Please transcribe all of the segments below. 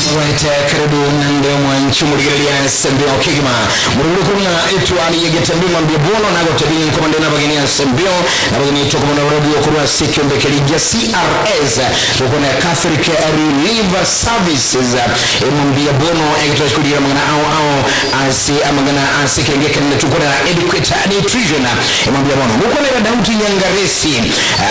Right, karibu nande omwanchi omorigereria ase mbio kegima morogoro korwa etwani yegetembe ng'ambia bono nagotebi nkomande nabageni ase mbio nabageni tokomona barabwo korwa ase ekiombe keria gia CRS gokwana Catholic Relief Services emambia bono egetwachi korigira amang'ana ao ao ase amang'ana ase ekerenge ekenene tokwanera adequate nutrition emambia bono gokwanera Daudi Nyangaresi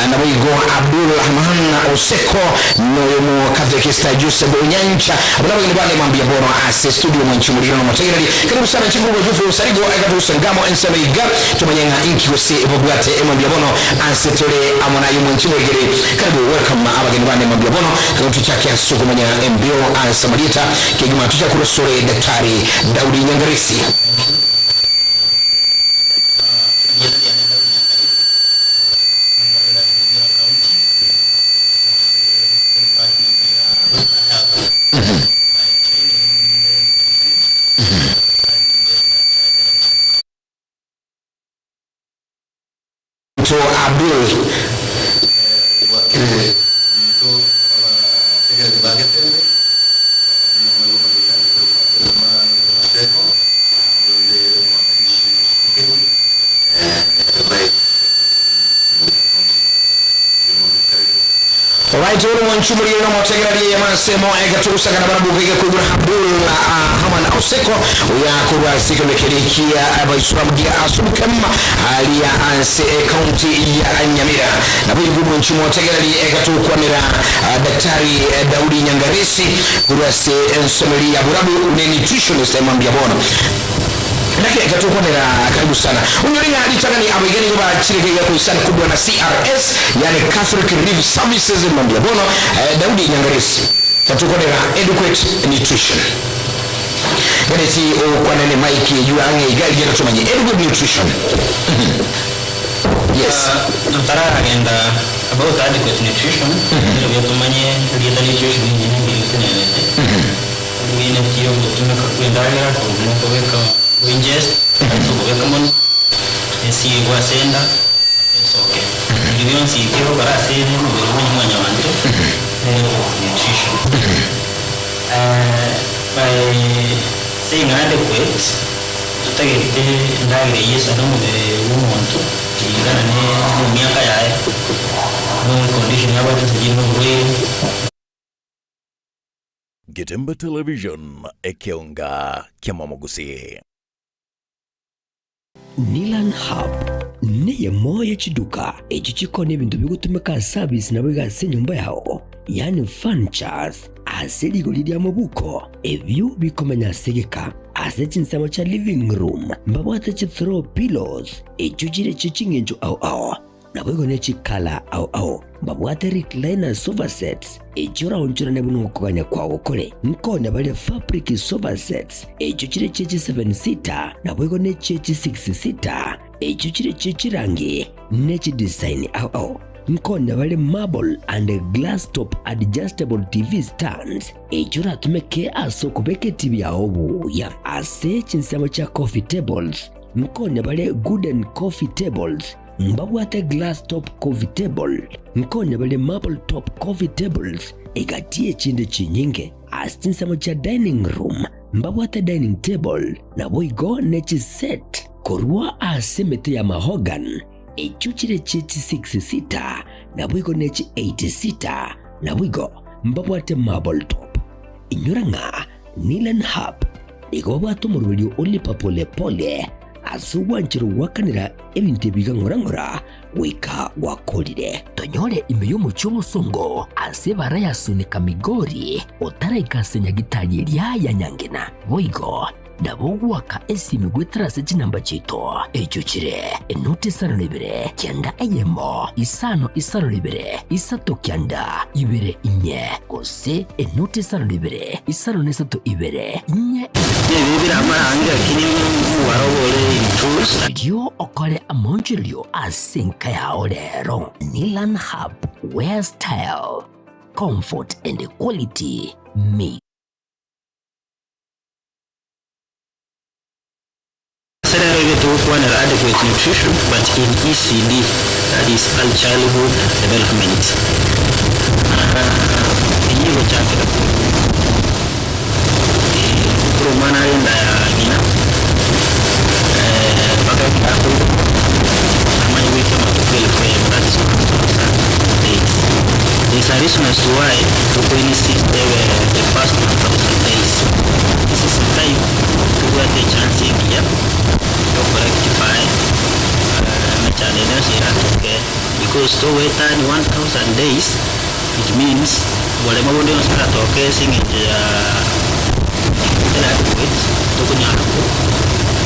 naboigo Abdul Rahman Oseko noyomo Catholic Joseph Onyancha abo nabageni bane mambia bono ase studio mwanchi omorigera nomotegereri karibu sana nchinguru Geoffrey Osarigo egatusa ngamo ensemo iga tumanye ng'a inki gose babwate emambia bono ase tore amo naye mwanchi omorigeri karibu welcome abageni bane mambia bono karibu tuchake ase okomanya embio ase amarieta kegima tuchakurosore Daktari Daudi Nyangaresi. Erieta riane Daudi Nyangaresi, nkorera ase Nyamira County, ase edepartment ya Health. By training ninde nutritionist, I'm based at Nyaribari Sub-County. To Abdul. Into abategereri ba Getembe, omong'ina omoreta akorokwa Abdulrahman Maseko, oyonde omwakilishi speaking, vice secretary Nyamira County. Oyo karibu. Alright, uri mwanchi murire no motegereri yamasemo egaturusagana barabuka igakwigura Abdul Haman Oseko yakorwa sikomekerikia abaisuramu gia asubukam alia anse county ya Nyamira nabo igu mwanchi motegereri egatukwanira Daktari Daudi Nyangaresi kurwa se ensomeri ya burabu ne nutritionist emambia bono nake gatukonera karibu sana unyoringa litangani abigeni ba chirege ya kuisana kubwa na CRS yani Catholic Relief Services mambia bono Daudi Nyangaresi gatukonera adequate nutrition ganeti okwanene mike yuange igali gera tumanye adequate nutrition. Yes. Ntararagenda about adequate nutrition, nero byatumanye rieta nutrition nyine ngiritenenete ngine tiyo gutumika kwendagera kubeka ingest kubeka mono esigwa senda esoke ibyo nsikiro barasene mubiri w'umwanya wanjye nutrition. By saying adequate tutagete ndagire yesu n'umubiri w'umuntu ingana ne mu myaka yaye no condition y'abaturage n'uburwayi. Getembe Television ekeonga kiamamogusi. Nilan Hub neyemo y'echiduka ekio chikona ebinto bigotumeka service nabo iga ase enyomba yao yaani furnitures ase rigori ria mobuko ebio bikomenya ase egeka ase chinsemo chia living room mbabwate chi throw pillows echio chire chie ching'encho ao ao naboigo ne chikala ao ao mbabwate recliner sofa sets echio oraonchorane buna okogania kwao kore nkonya bare fabric sofa sets echio chire chie chi 7 seater naboigo ne chie chi 6 seater echio chire chie chirangi ne chidesign ao ao nkonya bare marble and glass top adjustable TV stands echio oratumeke ase okobeka etibi yao buya ase chinsemo chia coffee tables nkonya bare wooden coffee tables mbabwate glass top coffee table nkonya bare marble top coffee tables egati echinde chinyinge ase chinsemo chia dining room mbabwate dining table naboigo ne chiset korwa ase emete ya mahogany echio chire chie chi 6 seater naboigo ne chi 8 seater naboigo mbabwate marble top. Inyora ng'a Nilan Hub nigo babwate omoroberio olipa pole pole ase ogwanchera goakanera ebinto ebi iga ng'ora ng'ora goika gwakorire. Tonyore ime y'omochie omosongo ase ebara ya Sunika Migori otaraika ase nyagitari eria ya Nyangena. Boigo nabo ogoaka esimi goetera ase chinamba chiaito echio chire enoti isano na ibere kianda eyemo isano isano na ibere isato kianda ibere inye gose enoti isano na ibere isano na isato ibere inye. Nebi biramarange lakini omobaro ore in twos. Erio okore amaonchorerio ase enka yao rero. Nilan Hub, where style, comfort and quality meet. Ase rero iga togokwanera adequate nutrition but in ECD, that is early childhood development. Eyio igo Gochakera korwa omwana are enda ya ng'ina mpaka ekero akoiborwa, amanye goika amatuko elfu eyemo, that is 1000 days. There is a reason as to why toko insist ebe the first 1000 days. This is the time tobwate echance engiya yokorectify emechando ende yonsi eratoke because togoetania 1000 days it means oboremo bonde bwonsi boratoke ase eng'encho ya inadequate tokonyara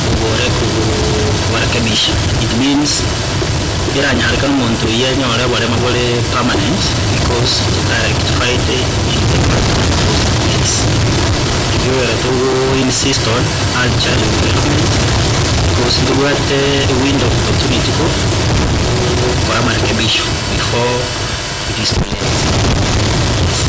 kobore koborekebisha. It means eranyarekane omonto oyio anyore oboremo bore permanent because totarectified in the first place. Ekio ekero togo insist on early childhood development because ntobwate a window of opportunity ko gokora amarekebisho before it is too late. Yes.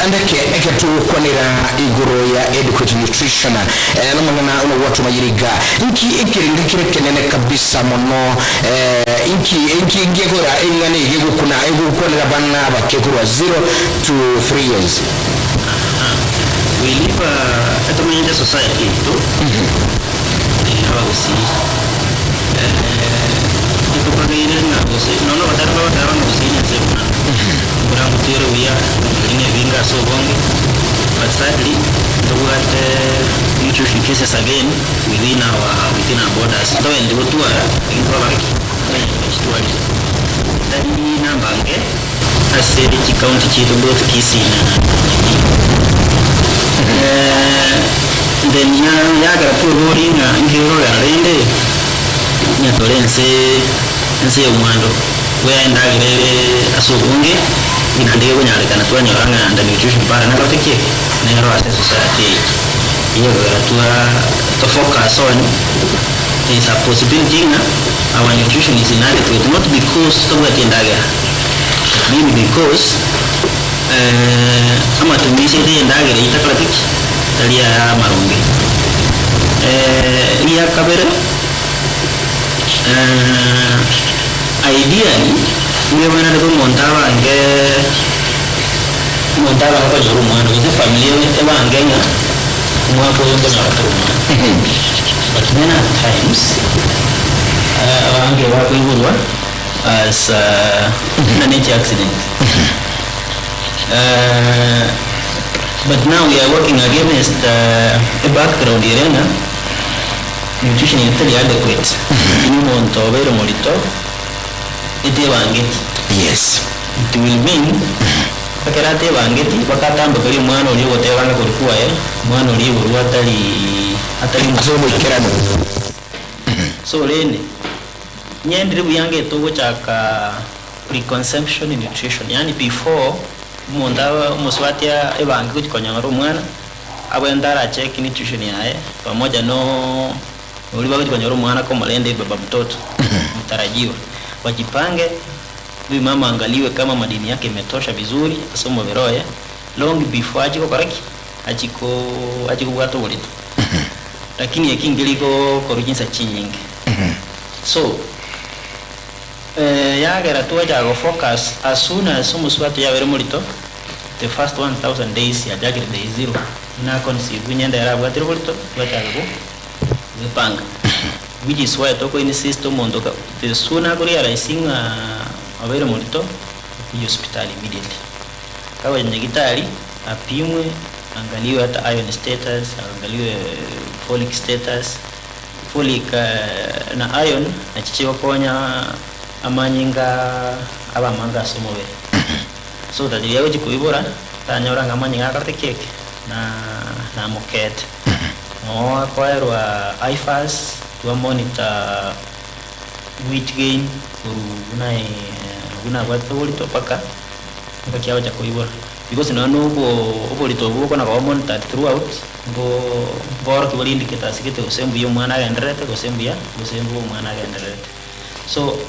Ndeke eke togokwanera igoro ya adequate nutrition eh, nomang'ana ono gwatomanyire iga inki ekerengo kere ekenene kabisa mono eh, inki inki ngekora eng'ana ege egokuna egokwanera abana abake korwa 0 to 3 years. We live etomenyete society yaito abagusii etokageire ng'a gose nonya abatari babatara ng'a gose inye nse buna mbura ngotuere buya ng'a ebinge ase obonge but sadly ntobwate nutrition cases again within our within our borders ntobwenereti gotwara lakini twabara ki? Twachitwarire tari namba nke ase chicounty chiaito both Kisii na Nyamira. Then yagera tweborie ng'a inki gekogera rende onye tore ense ense y'omwando bwe endagera ere ase obonge naende gekonyarekana twanyora ng'a under nutrition bara naroche ki? Nero ase esociety eye. Eyio ekogera twa to focus on there is a possibility ng'a our nutrition is inadequate not because tobwati endagera but maybe because Amatumisi aito y'endagera eyio takoreti ki? Tari ay'amaronge. Eria kabere, ideally, nigo ebwenerete omonto abange omonto abange konyora omwana gose efamiri ebange ng'a omwaka oyo nkonyora tore omwana. But many a times, abange bakoiborwa as buna ne chiaccident. But now we are working against a background ere ng'a nutrition ere teri adequate, lakini omonto obeire morito etebangeti. It will mean ekero atebangeti bakatambokeria omwana oria ogotebanga korwa kwaye, omwana oria oiborwa atari atari Ase oboikeranu. So rende, nyendire buya ngete ogochaka Preconception nutrition, yaani before omonto abe omosubati ebange gochia konyora omwana, abwenerete aracheck nutrition yaye pamoja no oria bagochia konyora omwana komorenda baba mtoto mtarajiwa. Wajipange, huyu mama aangaliwe kama madini yake imetosha vizuri ase omobere oye long before achie gokora ki? Achie ko achie kobwata oborito. Lakini eki nkeri gokorwa chinsa chinyinge. So. Yagera twachaka go focus as soon as omosubati oyo abere morito, the first 1000 days yachakire day zero, buna a conceive nyende ere abwatire oborito, twachaka go gwepanga. Which is why toko insist omonto ka the sooner ako realising ng'a obeire morito, akuje hospitali immediately. Kagocha nyagitari, apimwe, aangaliwe hata iron status, aangaliwe folic status, Folic na iron nachio chigokonya amanyinga abe amange ase omobere so that riria agochia koibora tanyora ng'a amanyinga akorete ki eke na namokete. Noo akoerwa IFAS twa monitor weight gain korwa buna buna abwatete oborito mpaka engaki agocha koibora. Because nonya na obo oborito obwo bokona koba monitored throughout, mbo mboorokia bore indicators gete gose mbuya omwana agendererete gose mbuya gose mbobe omwana agendererete. So,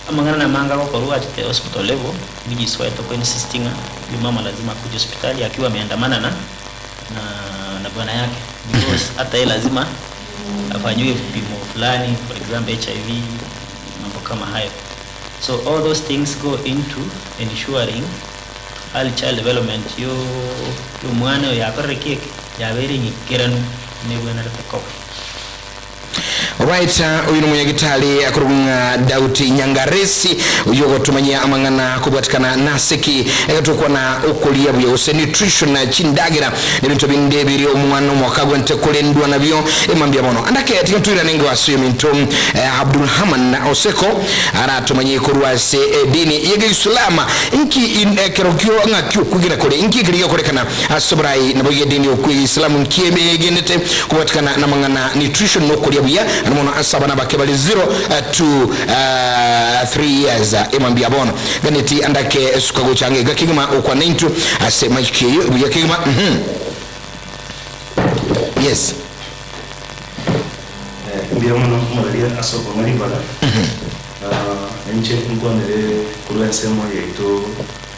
amang'ana namange agokorwa at the hospital level, which is why toko insist ng'a huyu mama lazima akuje hospitali akiwa ameandamana na na na bwana yake because hata yeye lazima afanyiwe vipimo fulani, for example HIV, mambo kama hayo. So all those things go into ensuring. Early child development yo y'omwana oyo yakorire ki eke? Yabeire eng'ikeranu buna ebwenerete koba. Alright, oyio nomonyagitari akorokwa ng'a Daudi Nyangaresi, oyio ogotomanyia amang'ana akobwatikana nase ki egetokwana okoria buya gose nutrition, chindagera na ebinto binde biri omwana omwaka agwente korendwa nabio emambia bono. Andake tiga ntoirane ingo ase oyominto Abdulhaman Oseko aratomanyie korwa ase edini y'Egeisilamu inki ekero kio ng'aki okwegena kore inki ekeri gekorekana Ase oborai naboigo edini okwo Egeisilamu nki egenete kobwatikana namang'ana nutrition na okoria buya na mono ase abana abake bare 0 to 3 years emambia bono ganeti andake suka gocha ang'e iga kegima okwana intwe ase mic eyio buya kegima uhum yes. Mbuya mono omoraria ase okong'a ribaga. Nainche nkwanere korwa ensemo yaito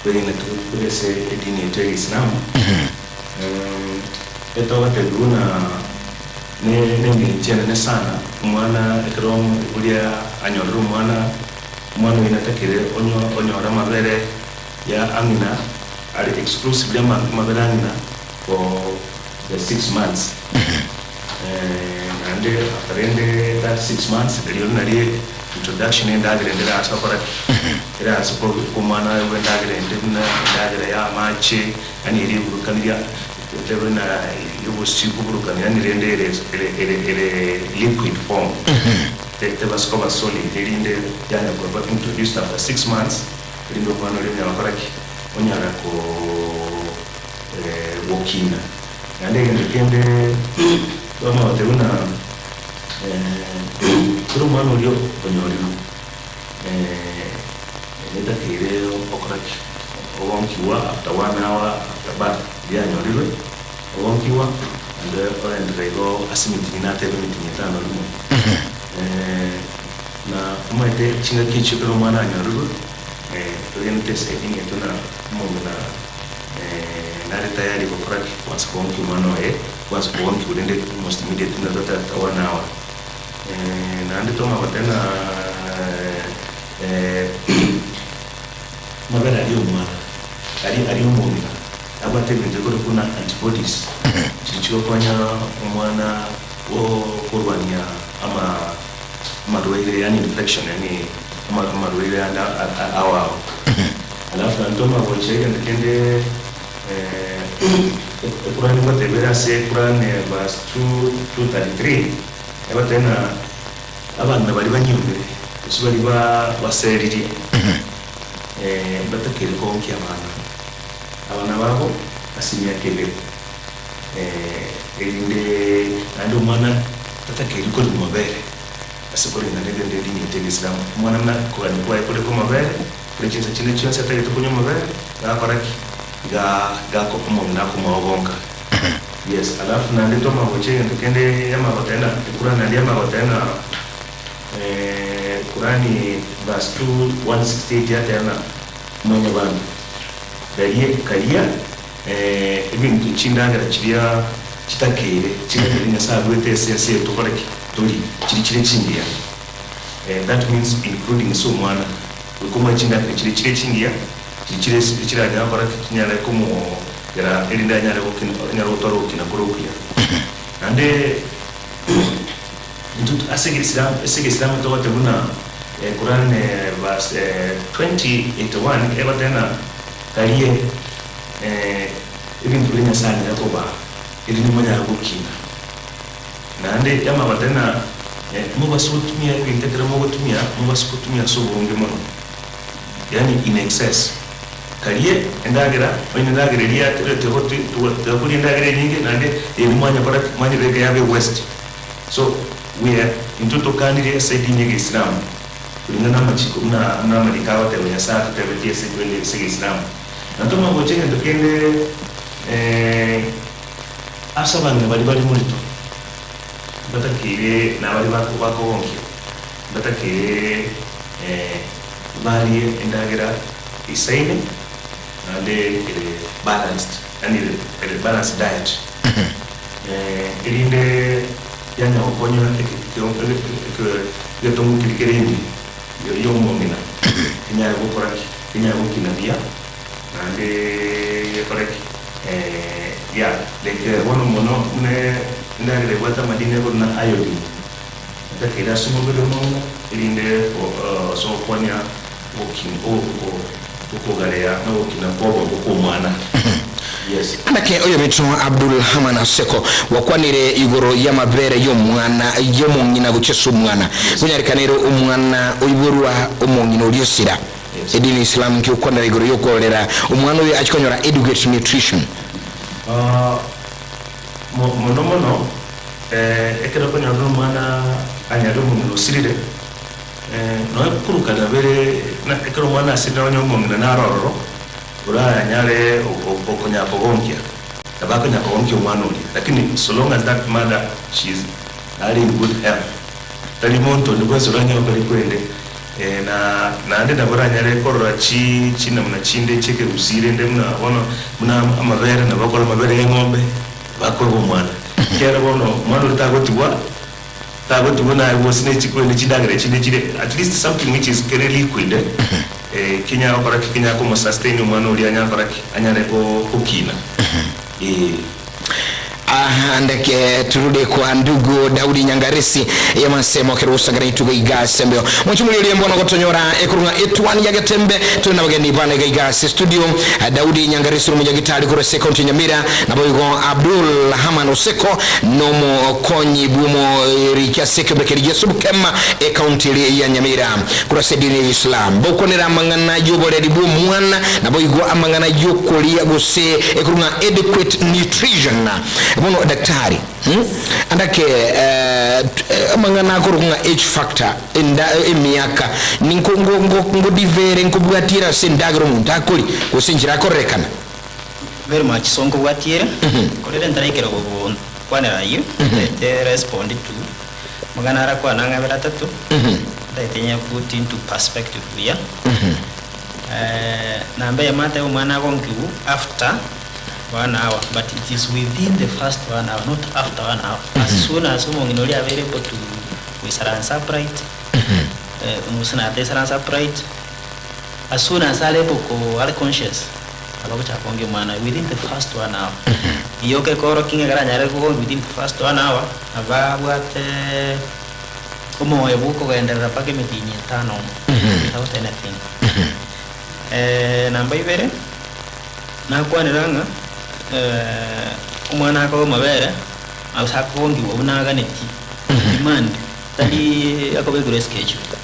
twegenetwe kore ase edini yaito ya Egeisilamu. Etogotebiwa buna nengencho enene sana omwana ekero omoiboria anyorire omwana, omwana oyio natakire onyore amabere ya ang'ina are exclusively amabere ang'ina for the 6 months. Naende after rende that 6 months, erio nario introduction ya endagera ende erase gokora ki? Erase komwana aegwe endagera ende buna endagera ya amache, yaani eria eburukanirie tebe na yobosie koburukania yaani rende ere ere ere ere liquid form, tebasi koba solid, erinde yanya koba introduced after 6 months, erinde omwana oria onyara gokora ki? Onyara koo gokina. Naende egento kende bamanyete buna ekero omwana oria onyorirwe, netakeire okora ki? Ogonkigwa after one hour after birth riria anyorirwe, ogonkigwa naende oenderera igo ase emitinyi natebe emitinyi etano rimo. Na omanyete chingaki echio ekero omwana anyorirwe, togenete ase edini yaito na omong'ina. Nare tayari gokora ki? Kwansa kogonkia omwana oye, kwansa kogonkiwa rende almost immediately na tata after one hour. Naende twamanya goteba ng'a amabere aria omwana, aria aria omong'ina, abwate ebinto bikorokwa buna antibodies, chiria chigokonya omwana korwania ama amarwaire yaani infection yaani amarwaire ande ao ao. Alafu naende twamanya gocha egento kende ekurani ngoteba ere ase ekurani verse 2:33 egoteba ng'a abang'ina baria banyuomire gose baria baseririe mbatakeire koonkia abana, abana babo ase emiaka ebere erinde naende omwana tatakeiri korwa mabere ase koreng'ana egento edini yaito ya egesilamu. Omwana buna kogania kwaye kore kw'amabere. Kore chinsa chinde chionsi atagete konywa amabere, gakora ki? Iga iga omong'ina akomoa ogonka. Yes, alafu naende twamanya gocha egento kende yamanya goteba ng'a ekurani naende yamanya goteba ng'a kurani verse 2 168 yateba ng'a mwanyabanto karie karia ebinto chindagera chiria chitakeire chiganeire Nyasaye aruete ase ense eye tokore ki? Torie, chiria chire chingiya. That means including ase omwana, goika omoe chindagera chiria chire chingiya, chiria chire chiranyare gokora ki? Chinyare komogera erinde anyare gokina anyare gotwara ogokina kore okuya. Naende intwe ase egesilamu ase egesilamu togoteba buna Quran verse 20:81 egoteba ng'a karie ebinto biria Nyasaye anyare kobaa erinde monyare gokina. Naende yamabate ng'a mobase gotumia ebinto ekero mogotumia, mobase gotumia ase obonge mono, yaani in excess. Karie endagera, onye endagera eria tiga koria endagera enyinge naende eri mwanyekora ki? Mwanyebeka yabe waste. So we are intwe tokanire ase edini ya egeisilamu kulingana na amachiko buna buna amariko agoteba Nyasaye atotebetie ase ase egeisilamu. Na tomanye gocha egento kende. Ase abang'ina baria bare morito, mbatakeire nabaria bakogonkia, mbatakeire barie endagera eisaine naende ere balanced, yaani ere balanced diet, erinde yanya gokonya egetongo keria kere ime y'omong'ina kenyare gokora ki? Kenyare gokina buya. Naende gekore ki? Yeah, like bono mono buna endagera ebwate amadini akorwa na iodine, etakeire ase omobere omong'ina erinde ase ogokwania okogarea na ogokina kwa obongo kwa omwana. Yes. Naki oyominto Abdul Haman Aseko gwakwanire igoro y'amabere y'omwana y'omong'ina gochia ase omwana, konyarekana ere omwana oiborwa omong'ina oria osira. Edini ya Islam nki gokwanera igoro y'okorera omwana oyo achie konyora adequate nutrition? Mono mono ekero okonyora omwana anyare omong'ina osirire, nonya korokana bere ekero omwana asirire onye omong'ina naro ororo, oranyare okonyara kogonkia, nabo akonyara kogonkia omwana oria, lakini so long as that mother she is are in good health, tari monto onde bwensi oranyare gokora ekwende, na naende nabo oranyare korora chi chinamuna chinde chi'ekegusii rende buna bono buna amabere nabo bakora amabere y'eng'ombe bakoegwa omwana, ekiagera bono omwana oria tagotigwa Tagotigwa naye gose ne chikwende chindagera chinde chire at least something which is kere liquid eh, kinyare gokora ki kinyare komo sustain omwana oria anyare gokora ki anyare ko kokina eh. Aha ndeke turudi kwa ndugu Daudi Nyangaresi yamasemo kero gosangana itugo iga ase embeo moche muri oria mbono gotonyora ekorung'a etwani ya Getembe tore nabageni bane iga iga ase studio Daudi Nyangaresi omonyagitari korwa ase ekaunti ya Nyamira Naboigo Abdul Haman Oseko nomokonyi bw'omoriki ase ekeombe keria gia Subukema ekaunti eria ya Nyamira korwa ase edini ya Islam bokwanera amang'ana y'oboreri bw'omwana naboigo amang'ana y'okoria gose ekorwa ng'a adequate nutrition. Bono daktari andake amang'ana akorokwa ng'a age factor enda emiaka ninko ngodivere nkobwatiere ase endagera omonto akoria gose enchera akorerekana. Very much so nkobwatiere, korende ntaraikera gokwanera ayio, ntaete respond to amang'ana arakwane ang'e abere atato, ntaete nya put into perspective buya. Namba eyemo atebe omwana agonkiwu after one hour, but it is within the first one hour, not after one hour. As soon as omong'ina oria abeire able to goisaransa upright, gose nataisaransa upright, as soon as are able ko are conscious, Abagochaka kongia omwana within the first one hour. Rioka ekorokia ng'a ekero anyarire kogongia within the first one hour, nabo abwate omoyo bwa okogenderera mpaka emetienyi etano without anything. Namba ibere, nakwanera ng'a omwana akoba amabere, ase akogongiwa buna aganetie, demand, tari akobekerwa eschedule.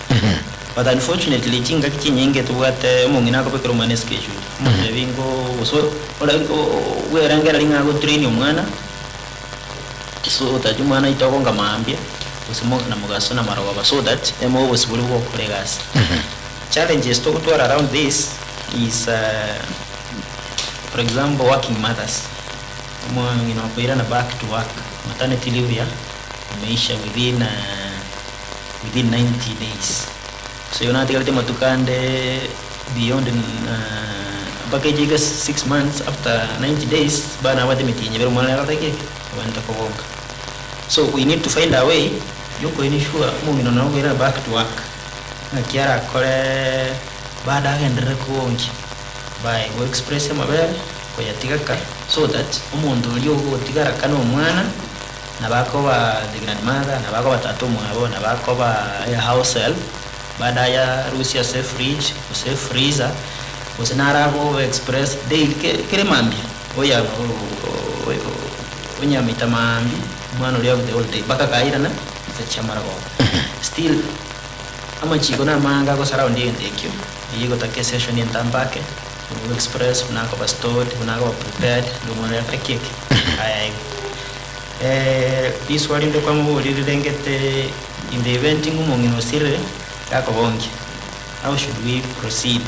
But unfortunately chingaki chinyinge tobwate omong'ina akobekera omwana eschedule, omotebi ngo gose ore bwerengereria ng'a agotrain omwana, so otache omwana aite ogonga mambia, gose mo na mogaso na marogoba so that emoe obosibore bwa gokora egasi. Challenges togotwara around this is for example working mothers, omong'ina okoirana back to work, maternity leave ya imeisha within. within 90 days so igo natigarete amatuko ande beyond mpaka echiike 6 months after 90 days bado nabwate emetienyi ebere omwana nere ki abwenerete kogonka. So we need to find a way ya oko ensure omong'ina one okoirana back to work ng'aki arakore bado agenderere kogonkia by go express amabere koyatiga ka so that omonto oria ogotigara ka na omwana. Nabo akoba the grandmother, nabo akoba tata omwabo, nabo akoba a house help, bado ayarusie ase efridge gose efreezer, gose naro agoba express daily ke kere mambia oya onyamita maambia omwana oria the whole day mpaka kairana ase chiamaragoba. Still amachiko namange agosurround egento ekio, eyio egotaka esession entambe ake, buna express, buna akoba stored, buna akoba prepared, na omwana oria akore ki eke? Ayaegwe. Riswa rinde kwamoboria rirengete in the event ng'a omong'ina osirire gakobongia, how should we proceed?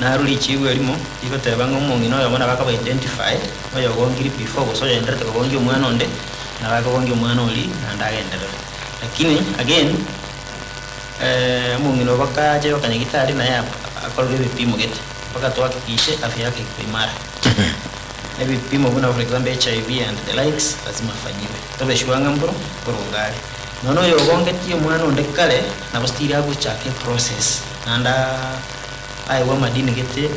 Narure richibu erimo rigoteba ng'a omong'ina oyomo nabo akoba identified, oyogongirie before gose oyoenderete kogongia omwana onde, nabo akogongia omwana oria naende agenderere. Lakini again, omong'ina obo bakache bakanyagitari naye akorerwe ebipimo gete, mpaka tohakikishe afya yake iko imara. Ebipimo buna for example HIV and the likes lazima afanyiwe. Tobe sure ng'a mboro mboronge are. Nonya oyo ogongetie omwana onde kare nabo still agochaka eprocess naende aegwe amadini gete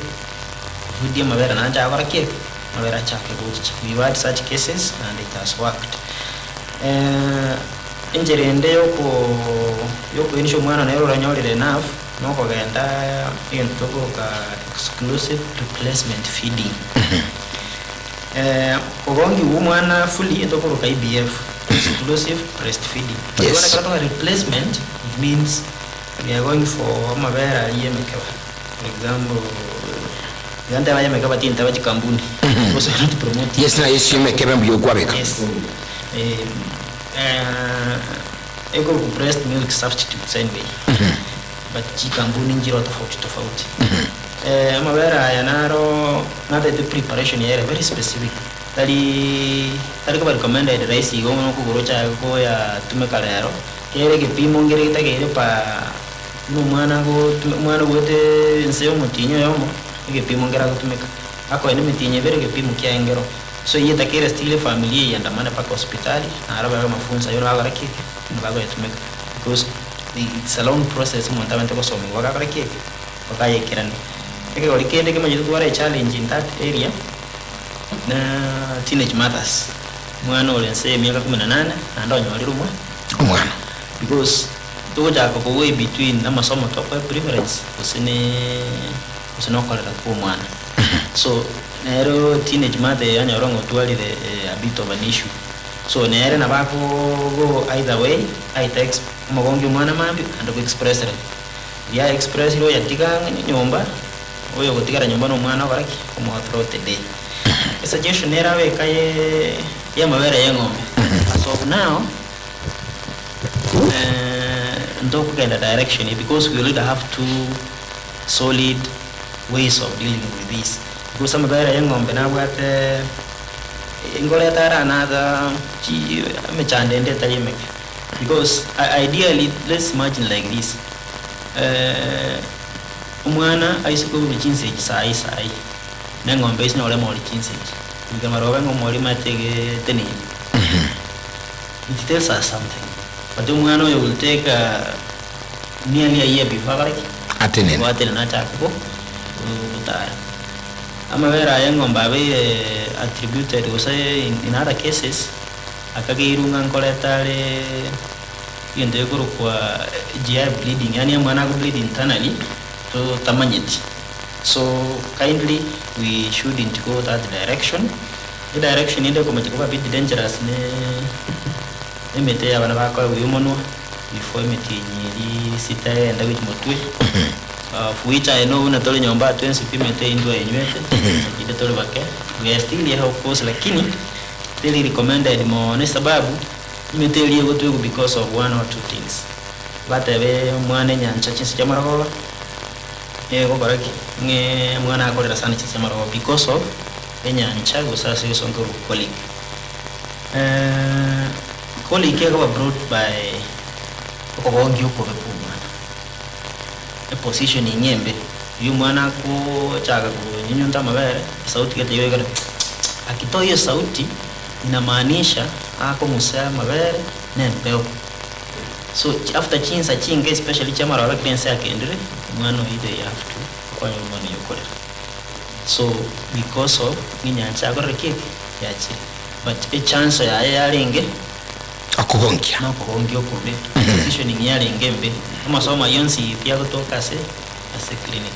Arudi amabere naende akora ki? Amabere achake gochicha. We've had such cases and it has worked. Enchera ende yoko yokoenisha omwana nere oranyorire enough, nokogenda egento tokoroka exclusive replacement feeding. Kogongiwa omwana fully etokoroka EBF, exclusive breastfeeding. But bono ekero toka replacement, it means we are going for amabere aria emekeba. For example, iga nteba emekeba tinteba chikampuni, because we are not promoting. Yes, na yes emekebe mbuya okwabeka. Yes. Ekorokwa breast milk substitutes anyway. But chikampuni nchiroo tofauti tofauti. Amabere aya naro natete preparation yaye ere very specific. Tari tari koba recommended rahisi igo buna okogora ochake koyatumeka rero. Kere egepimo nkere getakeire pa buna omwana agotume omwana ogoete nse ya omotienyi oyomo, egepimo nkere agotumeka. Akoe na emetienyi ebere egepimo kiaye nkero. So eyio etakeire still efamiri eyendamane mpaka hospitali, naro babe amafunso ayio nabo bagokora ki? Nabo bagoyatumeka because it's a long process omonto abwenerete gosomigwa bagakora ki? Bakayekerania. Ekegori kende kemanyete tware echallenge in that area na teenage mothers. Omwana ore nse ya emiaka kumi na nane naende onyorire omwa Omwana. because togochaka koweigh between amasomo tokoe preference gose ne gose na okorera kwa omwana. So nero teenage mother eye onyore ng'a otwarire a bit of an issue. So nere nabo ako go either way aite ex omogongi omwana mambia naende ko expressire. Riria a expressire oyatiga ang'e nyomba, oyogotigara nyomba na omwana okora ki? Omoa throughout the day. Esuggestion erabe eka ye yamabere ya eng'ombe as of now ntokogenda direction eye because we already have two solid ways of dealing with this because amabere ya eng'ombe nabwate nkoreta are another chi emechando ende etari emeke because ideally let's imagine like this omwana aise koburwa chinsa echi saii saii na eng'ombe ase nyore emori chinsa echi goika maroba ng'a omori omanyete egeteneni it tells us something but omwana oyo will take nearly a year before akore ki? Atenene. Before atenene achake go gotara. Amabere aya eng'ombe abeire attributed gose in other cases akageirwe ng'a nkoreta are egento gekorokwa GI bleeding yaani omwana ako bleed internally totamanyeti. So kindly we shouldn't go that direction, edirection ende ekomocha koba a bit dangerous ne emete ya abana bakoegwa ya omonwa before emetienyi eria sita egende gochia motwe, of which I know buna tore nyomba aa twensi pi emete eyio ntwayenywete, inde tore bake, we are still here of course lakini teri recommended mono esababu emete eria egotwegwa because of one or two things, batebe omwana enyancha chinsa chia marogoba. Egokora ki? Ng'e omwana akorera sana chinsa chi'amarogo because of enyancha gose ase egesongo kerokwa colic. Colic ekoba brought by okogonkia okobe kwa omwana, epositioning embe, riria omwana akochaka konyunyunta amabere, esauti gete igo ekore tsk tsk, akitoa hiyo sauti inamaanisha akong'usa amabere na embeo. So after chinsa chinke especially chiamaroro ekero ense yakendire, omwana oyio they have to okonyora omwana oyio okorera. So because of ng'a enyancha yakorire ki? Yachire. But echanso yaye yarenge Okogonkia. nokogonkia okobe, positioning yarenge embe, amasomo ayio onsi pi agotoka ase ase clinic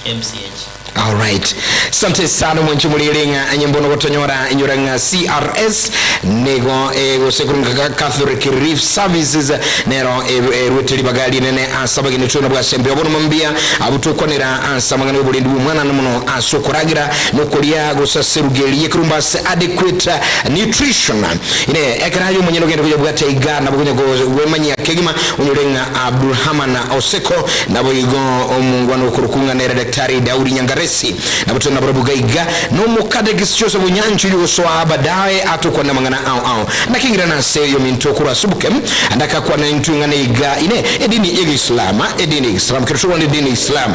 ya MCH. Alright. Sante sana mwanchi murire ng'a anye mbono gotonyora inyora ng'a CRS nigo egose korunga Catholic Relief Services nero erwete ribaga rinene ase abageni twena bwasembe obono mambia abwo tokwanera ase amang'ana y'oborendi bw'omwana na mono ase okoragira nokoria gose ase eruga eria y'ekerumba ase adequate nutrition ine ekero aye omonyene ogende koyabwata iga nabo konya gwemanyia kegima Onyore ng'a Abdulrahman Oseko, naboigo omongwana okorokwa ng'a nere Daktari Daudi Nyangaresi, nabo tore nabarabwo iga iga, na Omokadekisi Joseph Onyancha oyio ogosoa badaye atokwane amang'ana ao ao. Nakeng'irana ase oyominto korwa ase oboke, ndakakwana intwe ng'a neiga ine edini y'Egeisilamu, edini y'Egeisilamu, kero tokwana edini y'Egeisilamu,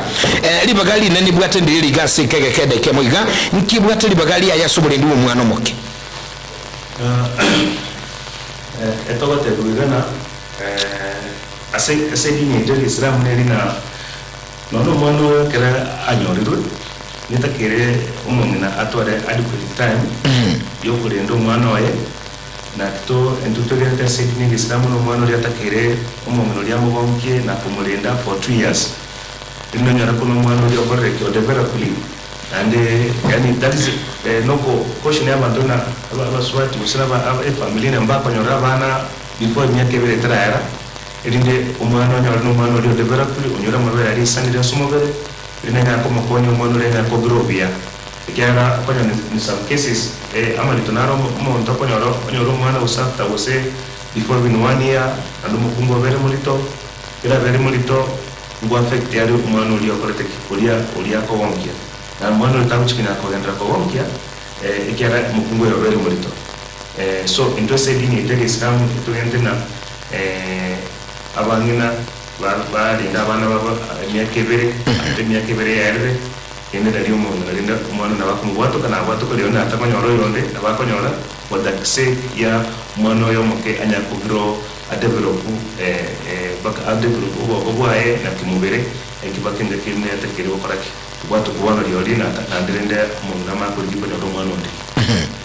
ribaga rinene nibwate ndiri riga ase eke egeke edaika emo iga, nkibwate ribaga riaye ase oborendi bw'omwana omoke. Etogotebigwa iga ng'a ase ase edini yaito ya Egeisilamu neri ng'a nonya omwana oyo ekero anyorirwe, Netakere omong'ina atware adequate time yokorenda omwana oye, naki to intwe twegenete ase edini ya egesilamu na omwana oria atakere omong'ina oria amogonkie na komorenda for 2 years. Rinde onyore kona omwana oria okorire ki? Odevelopili naende yaani that is noko caution abanto buna abasubati gose na efamiri ere mbakonyora abana before emiaka ebere etarayara, erinde omwana onyore na omwana oria odevelopili, onyore amabere aria aisanire ase omobere, erinde anyare komokonya omwana oria anyare kobira obuya. Ekiagera okonyora in some cases amarito naro omonto okonyora onyore omwana gose after gose before even one year, naende omokungu abere morito, ekero abere morito, ngo affect are omwana oria okorete ki? Oria oria akogonkia. Na omwana oria tagochi konya kogenderera kogonkia ekiagera omokungu oyo obeire morito. So intwe ase edini yaito ya egesilamu etogente ng'a abang'ina barinde abana babo emiaka ebere, ase emiaka ebere yaerire, rende nario omong'ina rende omwana nabo akomobwatoka nabwatoka rirorio natakonyora oyonde nabo akonyora for the sake ya omwana oyo omoke anyare kogrow adevelop mpaka adevelop obongo bwaye na kimobere ekio kende kende kere gokora ki? Kobwatoka bono rirorio naende rende omong'ina amanye korigia konyora omwana onde.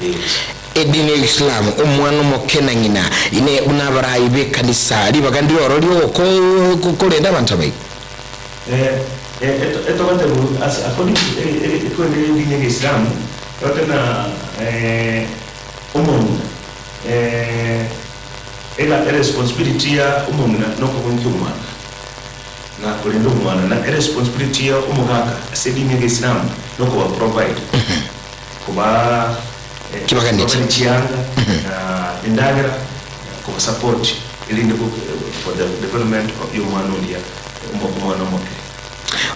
Yes. Edini ya Islamu, omwana omoke na ng'ina, ine buna abarai b'ekanisa, ribaga ndire oro ri'ogokorenda abanto abaito. Etogotebwa ase according to ekwende y'edini ya Egeisilamu, togote na omong'ina ega eresponsibility ya omong'ina nokogonkia omwana na korenda omwana, na eresponsibility ya omogaka ase edini ya Egeisilamu nokoba provide, koba Kibaganeti. Kobabera chianga na endagera, koba support erinde for the development of y'omwana oria omwana omoke.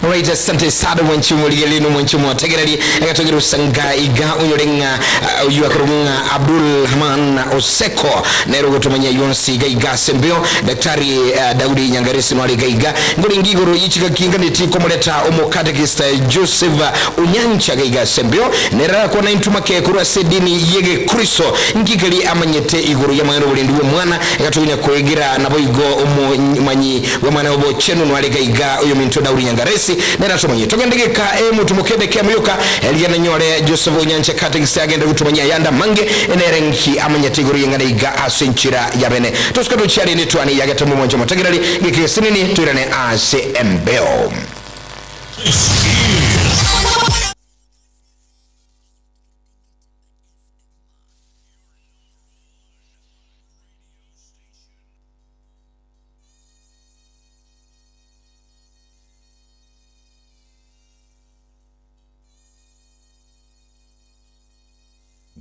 Alright, asante sana mwanchi omorigereria na omwanchi omotegereri egatogera osanga iga onyore ng'a oyio akorokwa ng'a Abdul Rahman Oseko nere ogotomanya yonsi iga iga ase embeo. Daktari Daudi Nyangaresi noare iga iga ngoringi igoro yechigaki nganeti komoreta omokatekista Joseph Onyancha iga iga ase embeo nere arakwana intwe make korwa ase edini yegekristo nkikeri amanyete igoro y'amang'ana oborendi bw'omwana egatogonya koegera naboigo omomanyi bw'amang'ana obochenu noare iga iga oyominto Daudi Nyangaresi nere atomanyie. Togende geka emoto mokende kemo yoka eria nanyore Joseph Onyancha katekista agende gotomanyia ayande amange nere nki amanyete igoro y'eng'ana iga ase enchera ya bene. Tosuka tochia rende twani yagete momwancho omotegereri geka egesinini toirane ase embeo.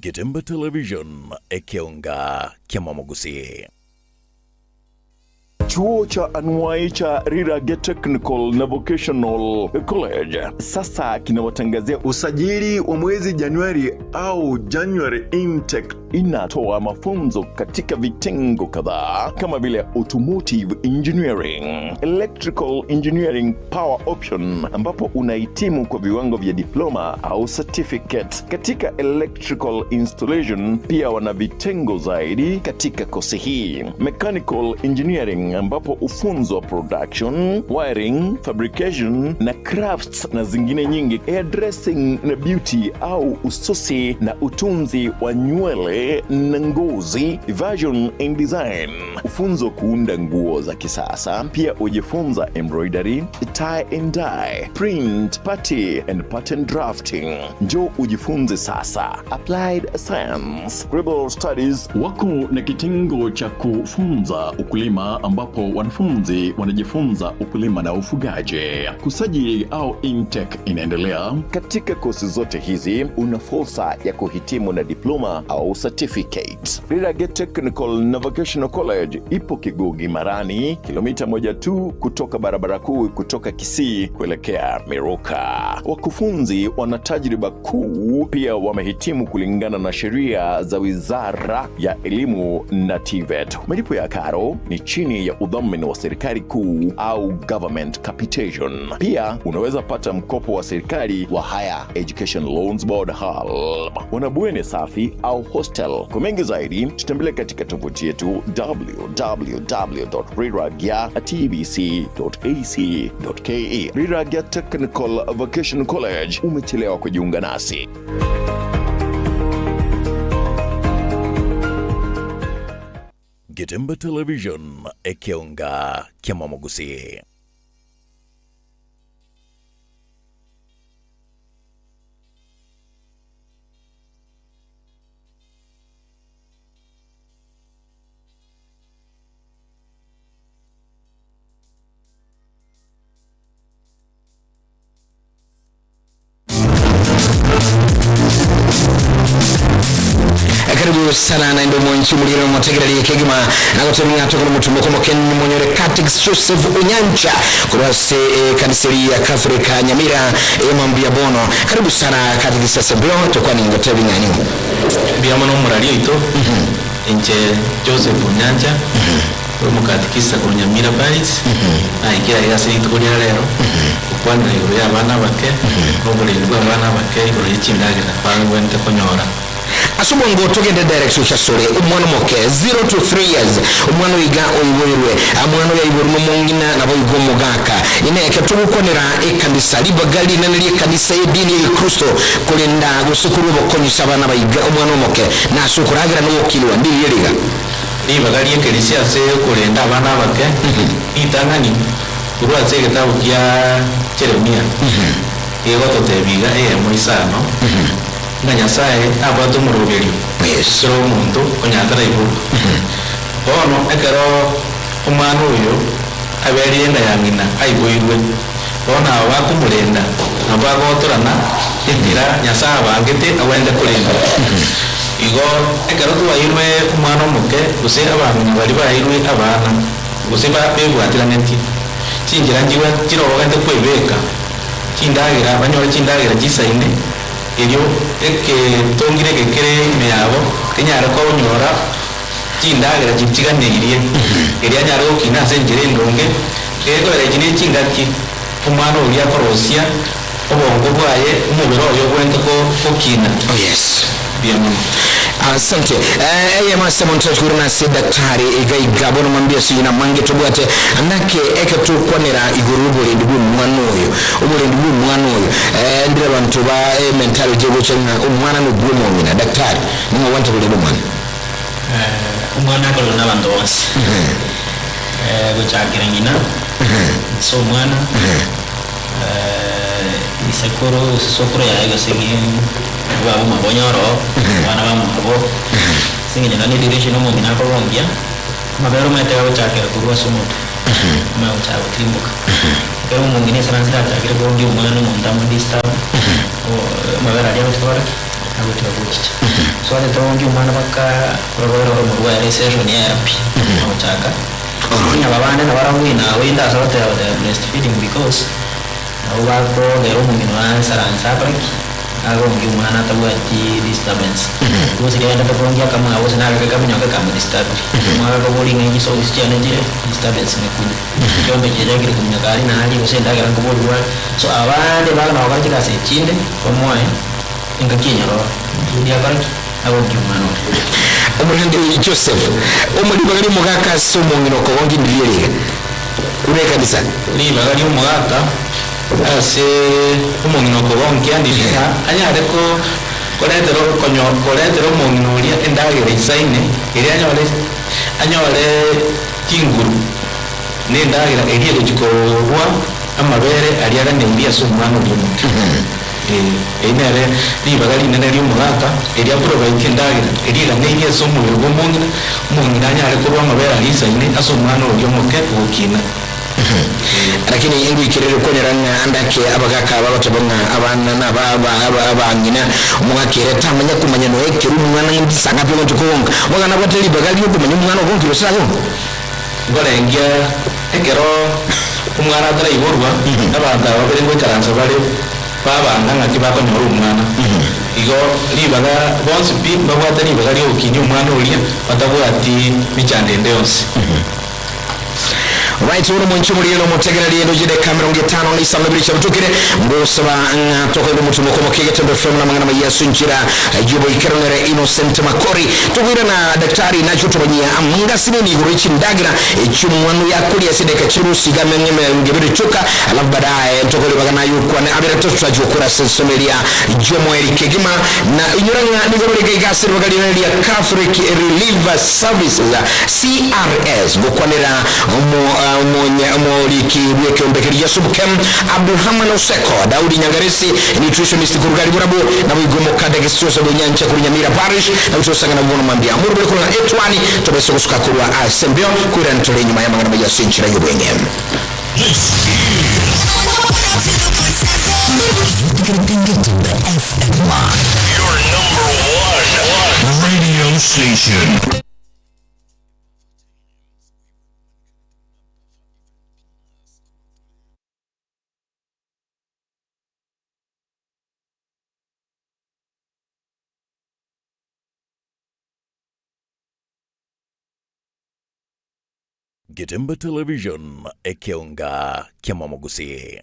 Getembe Television, ekeonga kia Mwamogusi. Chuo cha anuai cha Rirage Technical na Vocational College sasa kinawatangazia usajili wa mwezi Januari au January intake. Inatoa mafunzo katika vitengo kadhaa kama vile automotive engineering, electrical engineering power option, ambapo unahitimu kwa viwango vya diploma au certificate katika electrical installation. Pia wana vitengo zaidi katika kosi hii, mechanical engineering, ambapo ufunzwa production, wiring, fabrication na crafts na zingine nyingi, hairdressing na beauty au ususi na utunzi wa nywele na ngozi, fashion and design, ufunzo kuunda nguo za kisasa. Pia ujifunza embroidery, tie and dye, print, party and pattern drafting. Njoo ujifunze sasa. Applied Science, Global Studies. Wako na kitengo cha kufunza ukulima ambapo wanafunzi wanajifunza ukulima na ufugaji. Kusajili au intake inaendelea. Katika kosi zote hizi una fursa ya kuhitimu na diploma au certificate. Rirage Technical na Vocational College ipo Kigugi Marani, kilomita 1 tu kutoka barabara kuu kutoka Kisii kuelekea Miruka. Wakufunzi wana tajriba kuu, pia wamehitimu kulingana na sheria za Wizara ya Elimu na TVET. Malipo ya karo ni chini ya udhamini wa serikali kuu au government capitation. Pia unaweza pata mkopo wa serikali wa Higher Education Loans Board HELB. Wana bweni safi au hostel. Kwa mengi zaidi, tutembelee katika tovuti yetu www.riragya.tbc.ac.ke. Riragya Technical Vocational College, umechelewa kujiunga nasi. Getemba Television, Ekeonga, Kiamamugusi. Karibu sana naende mwanchi muliro motegererie kegima nagotemia tokoro mutumbo komoken monyore Katix Joseph Onyancha kurase eh, kaniseri ya Afrika Nyamira eh, mambia bono karibu sana Katix Sasebio tokwa ningotebi ngani mbuya mono omorari oito inche Joseph Onyancha ore omokatikisa korwa Nyamira Parish naikire aiga ase rituko ria rero gokwanera igoro ya abana abake na oborendi bwa abana abake igoro ye chindagera bagwenerete konyora. Ase obwango togende direct gocha sore omwana omoke 0 to 3 years omwana oiga oiboirwe omwana oyo aiborwe nomong'ina nabo iga omogaka ine eke togokwanera ekanisa ribaga rinene ria ekanisa y'edini y'egekristo korenda gose korwa obokonyusa abana baiga omwana omoke nase okoragera nogokirwa ndiria riga. Ribaga ri'ekerisia ase okorenda abana abake ritang'ani korwa ase egetabu kia Jeremia gegototebia iga eyemo isano ng'a Nyasaye nabwate omoroberio kera omonto onye ataraiborwa. Bono ekero omwana oyo aberire enda ya ng'ina aiboirwe, bono aba bakomorenda nabo bagotorana enchera Nyasaye abangete agwenerete korendwa. Igo ekero twairwe omwana omoke gose abang'ina baria bairwe abana gose bebwateranetie, chinchera nchigwe chirogete kwebeka chindagera banyore chindagera chisaine erio egetongire eke kere ime yabo kenyare konyora chindagera chichiganeirie erio anyare gokina ase enchera endonge gekogera echi ne chingaki omwana oria akorosia obongo bwaye omobere oye obwenerete gokina. Oh yes. Mbuya mono. Asante. Eh, eye mase monto nase daktari iga iga bono mwambia sijina mange tobwate andake eke tukwanera iguru oborendi bwa omwana oyo oborendi bwa omwana oyo eh, ndire abantu ba eh, mentality gocha ng'a omwana nogwa omong'ina daktari ning'o gwanta korenda omwana. Eh, omwana akorerwa na abanto bonsi eh, gochakera ng'ina ase omwana eh, isekuru gose sokoro yaye gose baba omwabo onye oro abana bamwabo ase eng'encho nonye education omong'ina akorongia amabere omanyete gagochakera korwa ase omotwe omanye gochaka gotirimboka ekero omong'ina esaransire achakire korongia omwana omonto amodisturb amabere aria agochia kogora ki agochia gochicha so ase torongia omwana mpaka orobere oro omorwaire esession yaera pi agochaka onye aba bande nabarabwo nawe ndase goteba goteba breastfeeding because Nabo bakogera omong'ina oye asaranse akore ki? Agongie omwana atabwati disturbance. Gose riagendete korongia akamwabo gose nagake kaminyoke kamodisturbire. Omwaka akobori ng'a chisogisi chiane chire disturbance imekuja. Chiombe chiachakire kominyoka aria na aria gose endagera nkoborigwa are. So abande bono nabo bakore chigasi echinde bamoe engaki enyororo kusudi akore ki? Agongie omwana oria. Omorende Joseph, omoribaga ri'omogaka ase omong'ina okogongia ndiria riga. Buna ekanisa. Ribaga ri'omogaka ase omong'ina okogonkia ndiri ng'a anyare koretera koretera omong'ina oria endagera eisaine, eria anyore anyore chinguru na endagera eria egochia korwa amabere aria aganeirie ase omwana oria omoke. Ee, eri nere ribaga rinene ri'omogaka, erio aprovaidie endagera eria eganeirie ase omobere bw'omong'ina, omong'ina anyare korwa amabere aria isaine ase omwana oria omoke ogokina. Ee. Lakini ingoikerere konyora ng'a andake abagaka aba bagoteba ng'a abana naba aba aba abang'ina, omogaka ere tamanya komanya nonya ekero omwana ng'a ndisang'api ogocha kogonka. Omogaka nabwate ribaga riokomanya omwana ogonkire gose tagonka. Nkorengia ekero omwana ataraiborwa, abanto aba babere ngoikaransa bare babanga ng'aki bakonyora omwana. Igo ribaga bonsi pi mbabwate ribaga riogokinia omwana oria batabwati mechando ende yonsi. Right ore omonche omorigereria omotegereri endo chideka 55 ibere chiabutukire ngosaba ng'a tokoigwa omotumo okomokia Getembe FM na amang'ana maya ase enchera y'oboikeranere Innocent Makori tokoirana daktari nache otomanyia amangasi nini igoro y'echindagera echi'omwana oyo akoria ase edeka chire gosiga ameng'e 20 chioka alafu baadaye tokoribaga naye okwane abere totachi gokora ase ensemo eria y'omoeri kegima na inyora ng'a nigo bare iga iga ase ribaga rinene ria Catholic Relief Services CRS gokwanera Omoriki bw'ekeombe keria Subukem, Abdulrahman Oseko, Daudi Nyangaresi, nutritionist korwa Gariborabu, naboigo Omokadegisi Joseph Onyancha korwa Nyamira Parish, nabwo tosang'ana abwo bono mambia. Morobere korwa ng'a etwani tobaise gosuka korwa ase embeo, koirana tore enyuma y'amang'ana maya ase enchera y'obweng'e. Your number one radio station. Getembe Television, ekeonga kiamamogusii.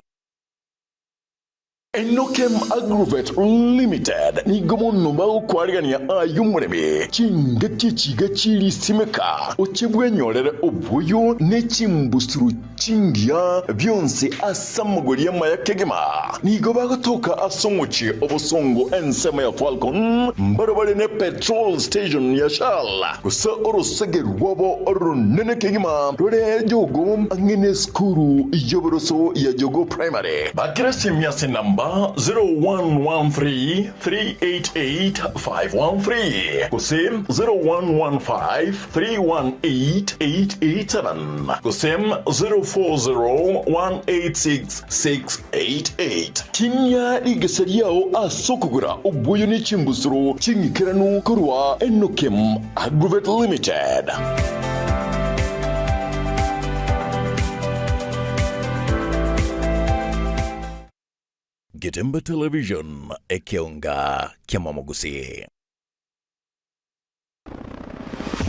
Enokem Agrovet Limited nigo mono bagokwarigania aye omoremi chingaki echiga chirisimeka, oche bwenyorere oboyo ne chimbusuro chingiya bionsi ase amagori amaya kegima. Nigo bagotoka ase omochie obosongo ensemo ya Falcon, mbarabare ne petrol station ya Shell, gose orosege rwabo oronene kegima rore Jogoo ang'e nesukuru y'oboroso ya Jogoo Primary. Bakera esimi ase enamba 0113388513 gose 0115318887 gose 0401866688. Tinia rigesa riao ase okogora oboyo ne chimbusuro ching'ikeranu korwa Enokem Agrovet Limited. Getembe Television, ekeonga kiamamogusii.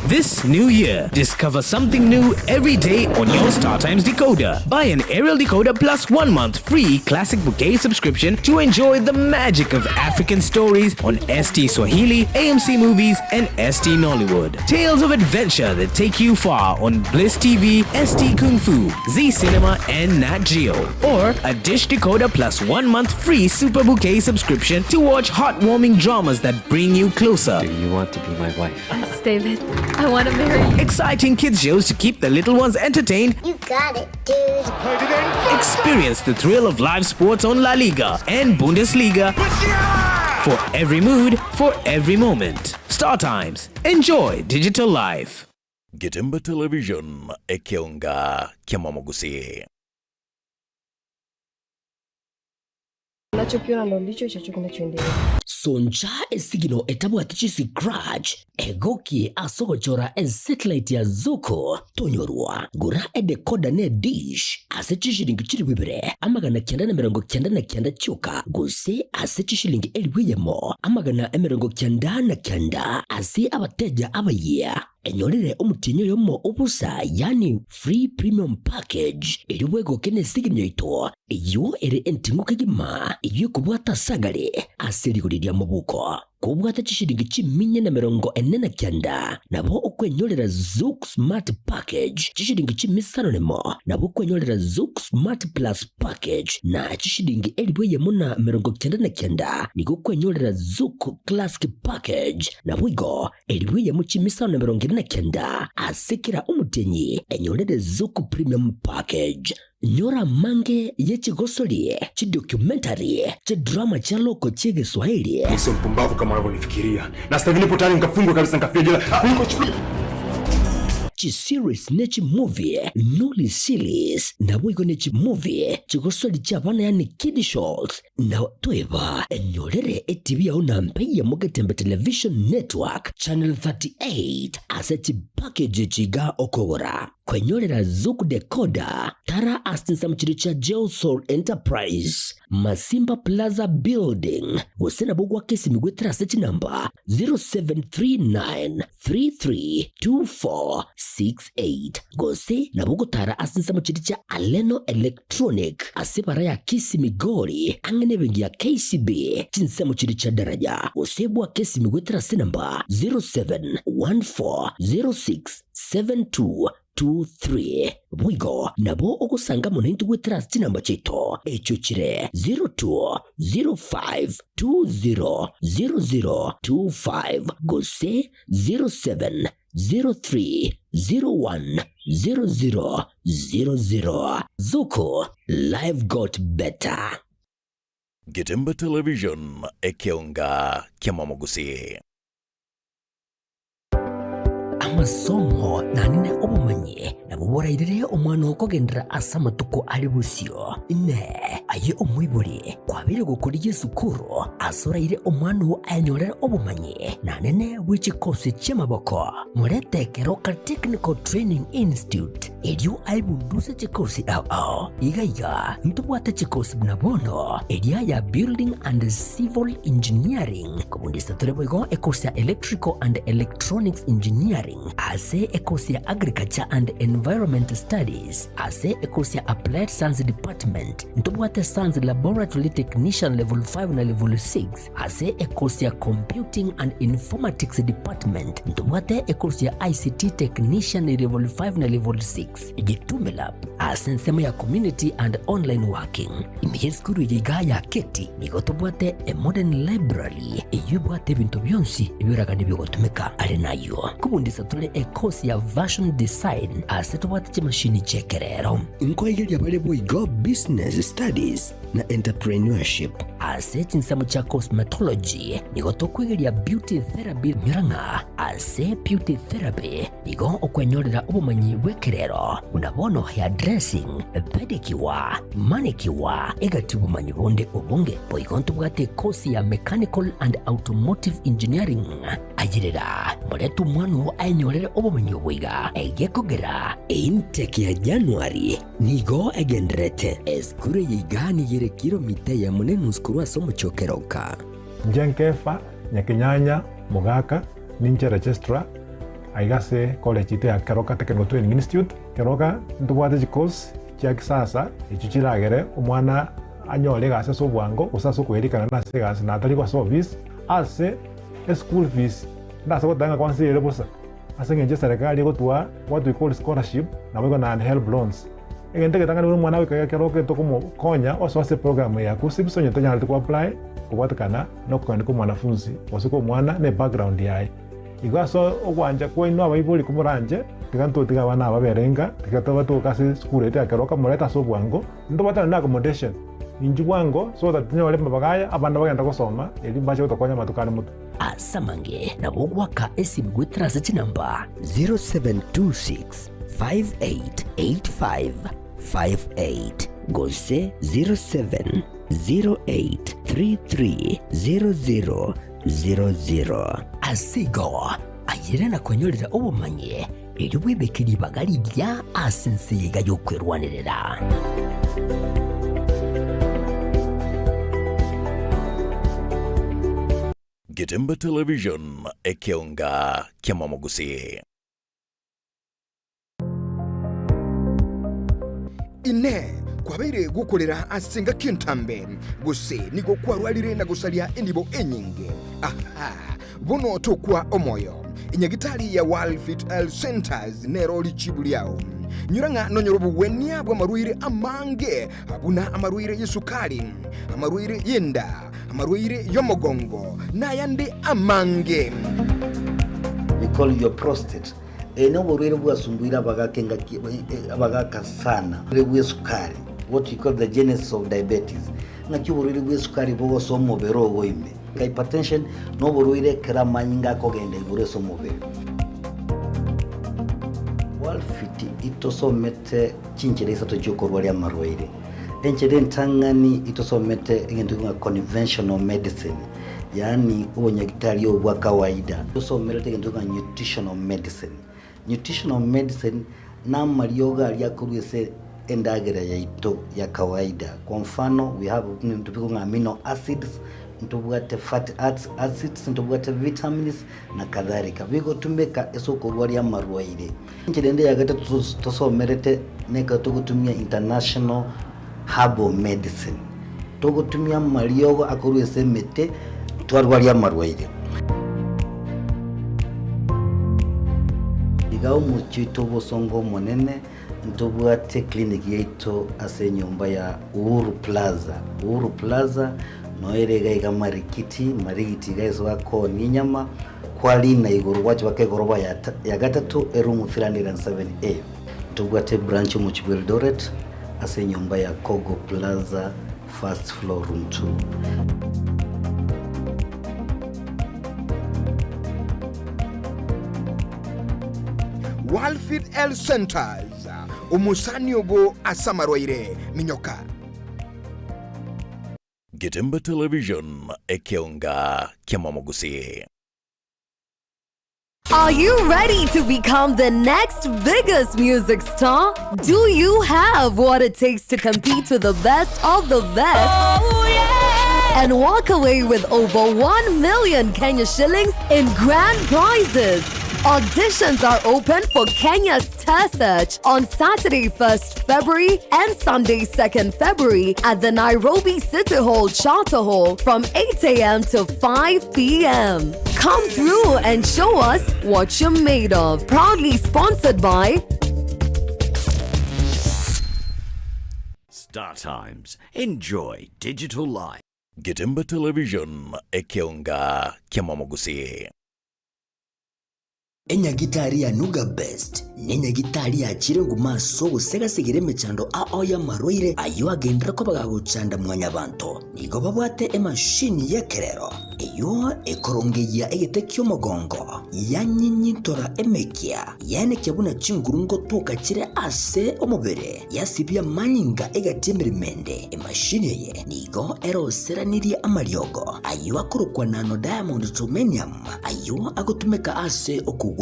This new year, discover something new every day on your StarTimes decoder. Buy an aerial decoder plus 1 month free classic bouquet subscription to enjoy the magic of African stories on ST Swahili, AMC Movies, and ST Nollywood. Tales of adventure that take you far on Bliss TV, ST Kung Fu, Z Cinema, and Nat Geo. Or a dish decoder plus 1 month free Super Bouquet subscription to watch heartwarming dramas that bring you closer. Do you want to be my wife? Yes, David. I want to marry you. Exciting kids shows to keep the little ones entertained. You got it, dude. Experience the thrill of live sports on La Liga and Bundesliga. For every mood, for every moment. Star Times. Enjoy digital life. Getembe Television, ekeonga kiamamogusii. Unachokiona ndo ndicho hicho kinachoendelea. Soncha esigino etabwati chiscratch egokie ase ogochora esatellite ya Zuku tonyorwa. Gora edecoder ne edish ase chishilingi chilifu ibere 999 chioka gose ase chishilingi 1000 99 ase abateja abayia. Enyorere omotienyi oyomo o bosa, yaani free premium package, erio bwegoke nesigini yaito, eyio ere enting'u kegima, eyio ekobwata ase agare ase rigori ri'amabuko. Kobwate chishilingi chiminya na 49, nabo okwenyorera Zuku Smart Package, chishilingi chimisano nemo, nabo okwenyorera Zuku Smart Plus Package, na chishilingi 1099 nigo okwenyorera Zuku Classic Package. Naboigo 1000 chimisano na 49 ase kera omotienyi enyorere Zuku Premium Package. Nyora amange ye chigosori, chidocumentary, chidrama chia loko chi'Egeswahili. Mimi sio mpumbavu kama unavyonifikiria. Na sasa hivi nipo tayari nikafungwe kabisa nikafia jela. Kuliko chukua. Chiseries ne chimovie, Nolly Series, naboigo ne chimovie chigosori chi'abana yaani kiddie shows, na toeba enyorere eti. TV yao na mpeiya Mogetembe Television Network Channel 38 ase chipackage echi iga okogora. Kwenyorera Zuku Decoder, tara ase chinsemo chiria chia Geosol Enterprise, Masimba Plaza Building, gose nabo gwaka esimi goetera ase chinamba 0739 332468 gose nabo ogotara ase chinsemo chiria chia Aleno Electronic ase ebara ya Kisii Migori ang'e nebenki ya KCB chinsemo chiria chia Daraja gose bwake esimi goetera ase enamba 0714067223 Boigo nabo ogosanga amo naintwe goetera ase chinamba chiaito echio chire 0205200025 gose 0703010000. Zuku, life got better. Getembe Television, ekeonga ki'amamogusi. Amasomo nanene obomanyi nabwo borairere omwana oo kogenderera ase amatuko are bosio. Inee! Aye omoibori, kwabeire gokorigia esukuru ase oraire omwana oo ayenyorere obomanyi nanene bwe chikosi chi'amaboko? Morete Keroka Technical Training Institute erio aebunduse chikosi ao ao. Iga iga ntobwate chikosi buna bono eria ya Building and Civil Engineering, Kobundisa tore boigo ekosi ya Electrical and Electronics Engineering, ase ekosi ya Agriculture and Environment Studies, ase ekosi ya Applied Science Department, ntobwate Science Laboratory Technician Level 5 na Level 6, ase ekosi ya Computing and Informatics Department, ntobwate ekosi ya ICT Technician Level 5 na Level 6, Gitume Lab, ase ensemo ya Community and Online Working. Ime y'esukuru eye iga ya Keti nigo tobwate a modern library eyio ebwate ebinto bionsi ebioragani bigotumeka. Are nayio kobundisa tore e course ya Fashion Design ase tobwate chimashini chi'ekerero. Nkoigeria bare boigo Business Studies na Entrepreneurship. Ase chinsemo chia Cosmetology nigo tokwegeria Beauty Therapy nyora ng'a ase Beauty Therapy Nigo okwenyorera obomanyi bw'ekerero, buna bono hairdressing, pedicure, manicure, egati obomanyi bonde obonge. Boigo ntobwate ekosi ya Mechanical and Automotive Engineering. Ayerera, morete omwana oo aenyorere obomanyi obo iga, egekogera Intake ya January nigo egendererete. Esukuru eye iga nigo ere kilomita eyemo na enusu korwa ase omochie o Keroka. Inche Nkefa, Nyakenyanya, Mogaka, ninche registrar aiga ase college yaito ya Keroka Technical Training Institute. Keroka ntobwate chicourse chia kisasa echio chiragere omwana anyore egasi ase obwango gose ase okoerikana nase egasi na atari gosoa ofisi. Ase eschool fees ndase goteba ng'a kwansa ere bosa ase eng'encho eserekari egotoa what we call scholarship naboigo naende helb loans. Egento egetang'ani buna omwana goika Keroka etokomokonya osoa ase eprogram ya KUCCPS onye tanyareti ko apply kobwatekana nokogania kwa omwanafunzi gose kwa omwana na ebackground yaye. Igo ase ogwancha kwaino abaibori komoranche, tiga ntotige abana aba babere inka, tiga tobatoke ase esukuru yaito ya Keroka morete ase obwango, ntobwatane na accommodation inchuo bwango so that tonyore amabaga aya abana bagende gosoma erio mbache gotokonya amatuko are motwe. Ase amange nabo ogoaka esimi goetera ase chinamba 0726 5885 58 gose 07083300 00. Ase igo, ayere na kwenyorera obomanyi, erio bwebeke ribaga rigiya ase ense eye iga y'okwerwanerera. Getembe Television, ekeonga ki'amamogusi. Inee! Kwabeire gokorera ase engaki entambe, gose nigo kwarwarire na gosaria enibo enyinge? Aha! Bono tokwa omoyo. Enyagitari ya World Health Centers nero richibu riao. Nyora ng'a nonyore obogwenia bw'amarwaire amange, buna amarwaire y'esukari, amarwaire y'enda, amarwaire y'omogongo, na ayande amange. We call your prostate. Eye noborwaire bwasumbuire abagaka engaki abagaka sana. Oborwaire bw'esukari, what we call the genesis of diabetes, ng'aki oborwaire bw'esukari bogosoa omobere ogo ime. Hypertension noborwaire ekero amanyinga akogenda igoro ase omobere. Walfit itosomete chinchera isato chiokorwaria amarwaire. Enchera entang'ani itosomete egento ng'a conventional medicine. Yaani obonyagitari obo bwa kawaida. Tosomerete egento ng'a nutritional medicine. Nutritional medicine namariogo aria akorwa ase endagera yaito ya kawaida. Kwa mfano we have ebinto bikong'a ng'a amino acids, ntobwate fatty acids, ntobwate vitamins na kadhalika. Bigotumeka ase okorwaria amarwaire. Enchera ende ya gatato tosomerete nekero togotumia international herbal medicine. Togotumia amariogo akorwa ase emete twarwaria amarwaire. Iga omochie oito obosongo omonene ntobwate clinic yaito ase enyomba ya Uhuru Plaza. Uhuru Plaza noyo ere iga iga Marikiti, Marigiti iga ase bakoonia enyama, kwarina igoro gwacha mpaka egoroba ya gatato eroom 307A. Ntobwate ebranch omochie bwa Eldoret ase enyomba ya Kogo Plaza first floor room 2. Walfit Health Centers, omosani obo ase amarwaire, minyoka. Getemba Television, ekeonga ki'amamogusii. Are you ready to become the next biggest music star? Do you have what it takes to compete with the best of the best? And walk away with over 1 million Kenya shillings in grand prizes. Auditions are open for Kenya's Star Search on Saturday, 1st February and Sunday, 2nd February at the Nairobi City Hall Charter Hall from 8 a.m. to 5 p.m. Come through and show us what you're made of. Proudly sponsored by Star Times. Enjoy digital life. Getemba Television, ekeonga ki'amamogusii. Enyagitari ya Nuga Best nenyagitari yachire nguma ase ogosegasegera emechando ao y'amarwaire ayio agenderere koba gagochanda mwanyabanto. Nigo babwate emashini y'ekerero eyio ekorongeyia egete ki'omogongo, yanyinyintora emekia, yaenekia buna chinguru ngotoka chire ase omobere, yasibia amanyinga egati y'emeremo ende. Emashini eye nigo eroseranirie amariogo ayio akorokwa nano diamond germanium, Ayio agotumeka ase okogwenia.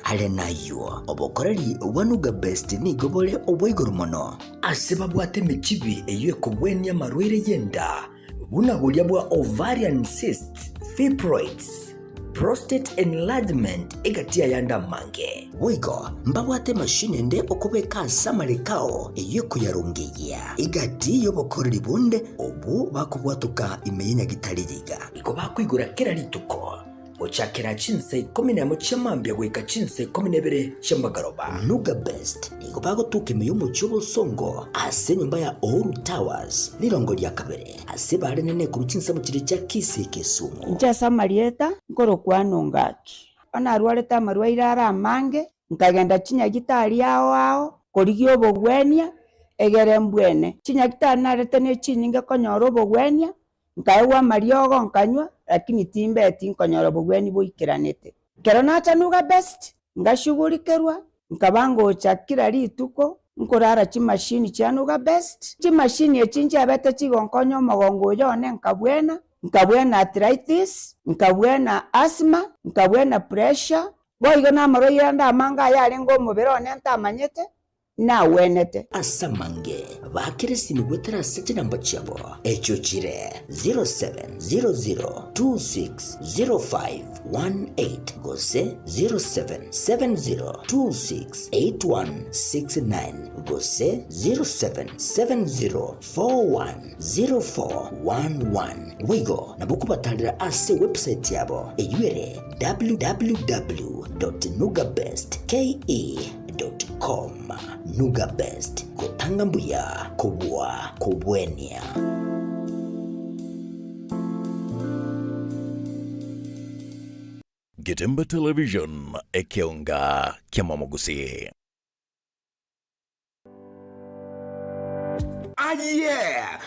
Are nayio, obokoreri bwa Nuga Best nigo bore obwa igoro mono. Ase babwate emechibi eyio ekogwenia amarwaire y'enda, buna boria bwa ovarian cysts, fibroids, prostate enlargement egati y'ayande amange. Boigo mbabwate emashini ende okobeka ase amareko ao eyio ekoyarongeyia egati y'obokoreri bonde obwo bakobwatoka ime y'enyagitari yiga. Nigo bakoigora kera rituko, gochakera chinsa ikomi nemo chia mambia goika chinsa ikomi na ibere chia magoroba. Nuga Best nigo bagotoka ime y'omochie obosongo ase enyomba ya Uhuru Towers, rirongo ria kabere, ase barenene korwa chinsemo chiria chia Kisii Kisumu. Inche ase amarieta nkorokwa Anungaki. Bono narwarete amarwaire are amange, nkagenda chinyagitari ao ao korigia obogwenia, egere mbwene. Chinyagitari narete ne chinyinge konyora obogwenia, Nkaegwa amariogo nkanywa, lakini timbeti nkonyora obogwenia boikeranete. Ekero nacha Nuga Best, ngashugurikerwa, nkaba ngocha kera rituko nkorara chimashini chia Nuga Best. Chimashini echi nchiabete chigonkonya omogongo oyo one nkabwena, nkabwena arthritis, nkabwena asthma, nkabwena pressure, boigo namarwaire ande amange ayarenge omobere one ntamanyete, nagwenete. Ase amange baakere esimi goetera ase chinamba chiabo, echio chire 0700260518 gose 0770268169 gose 0770410411. Boigo nabo okobatarera ase ewebsite yabo eyio ere www.nugabestke. Com. Nuga Best, gotanga mbuya kobua kobwenia. Getemba Television, ekeonga ki'amamogusii. Aye,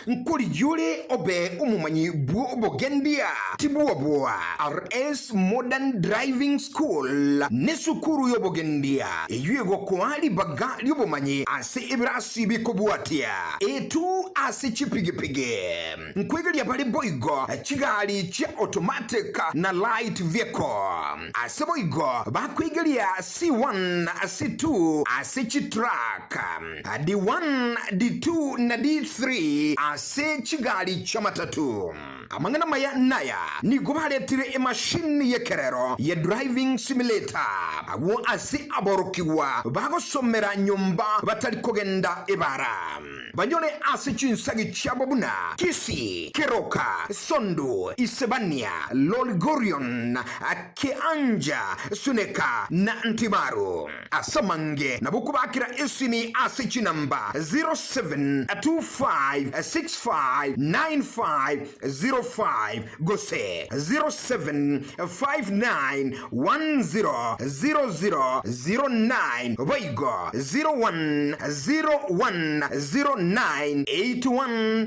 nkorigia obe omomanyi bw'obogendia, tibwoboa. RS Modern Driving School nesukuru y'obogendia eyio egokoa ribaga ri'obomanyi ase ebirasi bikobwatia A2 ase chipigipigi. Nkwegeria bare boigo chigari chia automatic na light vehicle. Ase boigo bakwegeria C1, C2 ase chitruck, D1, D2 na D3 ase chigari chi'amatatu. Amang'ana maya naya, nigo baretire emashini y'ekerero ye driving simulator agwo ase aborokigwa bagosomera nyomba batari kogenda ebara. Banyore ase chinsagi chiabo buna Kisii, Keroka, Sondu, Isebania, Lolgorion, Keanja, Suneka, na Ntimaru. Ase amange nabo okobakera esimi ase chinamba 0725659505 gose 0759100009 boigo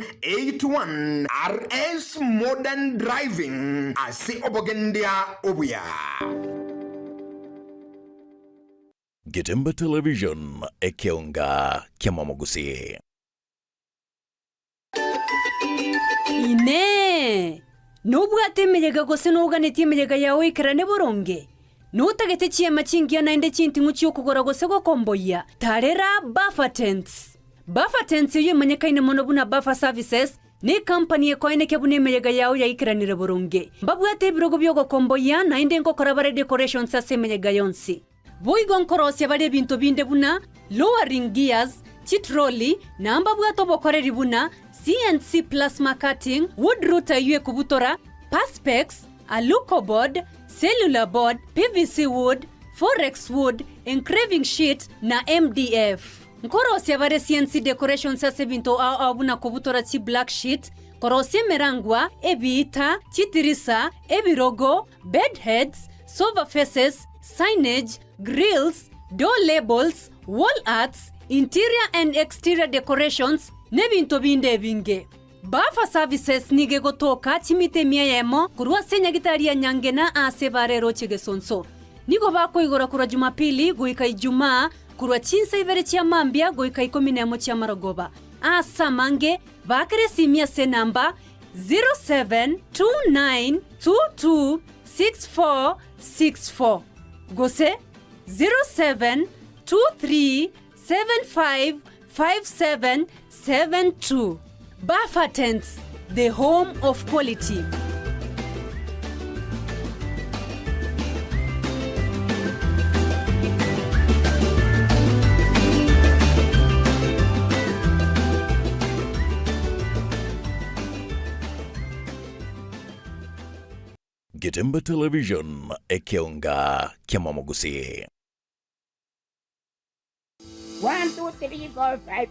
0101098181 RS Modern Driving ase obogendia obuya. Getemba Television, ekeonga ki'amamogusi. Inee! Nobwate emeyega gose noganetie emeyega yao eikerane boronge? Notagete chiema chingiya naende chinting'u chi'okogora gose gokomboyia? Tarera Buffer Tents! Buffer Tents eyio emanyekaine mono buna Buffer Services, Necompany ekoenekia buna emeyega yao yaikeranire boronge. Mbabwate ebirogo bi'ogokomboyia, naende nkokora bare decorations ase emeyega yonsi. Boigo nkorosia bare ebinto binde buna lowering gears, chitrolley, na mbabwate obokoreri buna CNC plasma cutting, wood router eyio ekobutora, perspex, alucoboard, cellular board, PVC wood, forex wood, engraving sheet, na MDF. Nkorosia bare CNC decorations ase ebinto ao ao buna kobutora chi black sheet, korosia emerangwa, ebiita, chitirisa, ebirogo, bed heads, sofa faces, signage, grills, door labels, wall arts, interior and exterior decorations, n'ebinto binde ebinge. Buffer Services nigo egotoka chimita emia eyemo korwa ase enyagitari ya Nyangena aase ebara eroche Gesonso. Nigo bakoigora korwa Jumapili goika Ijumaa korwa chinsa ibere chia mambia goika ikomi nemo chi'amarogoba. Aase amange, baakera esimi ase enamba 0729226464 gose 0723755772. Buffer Tents, the home of quality. Getemba Television, ekeonga ki'amamogusi. One, two, three, four, five.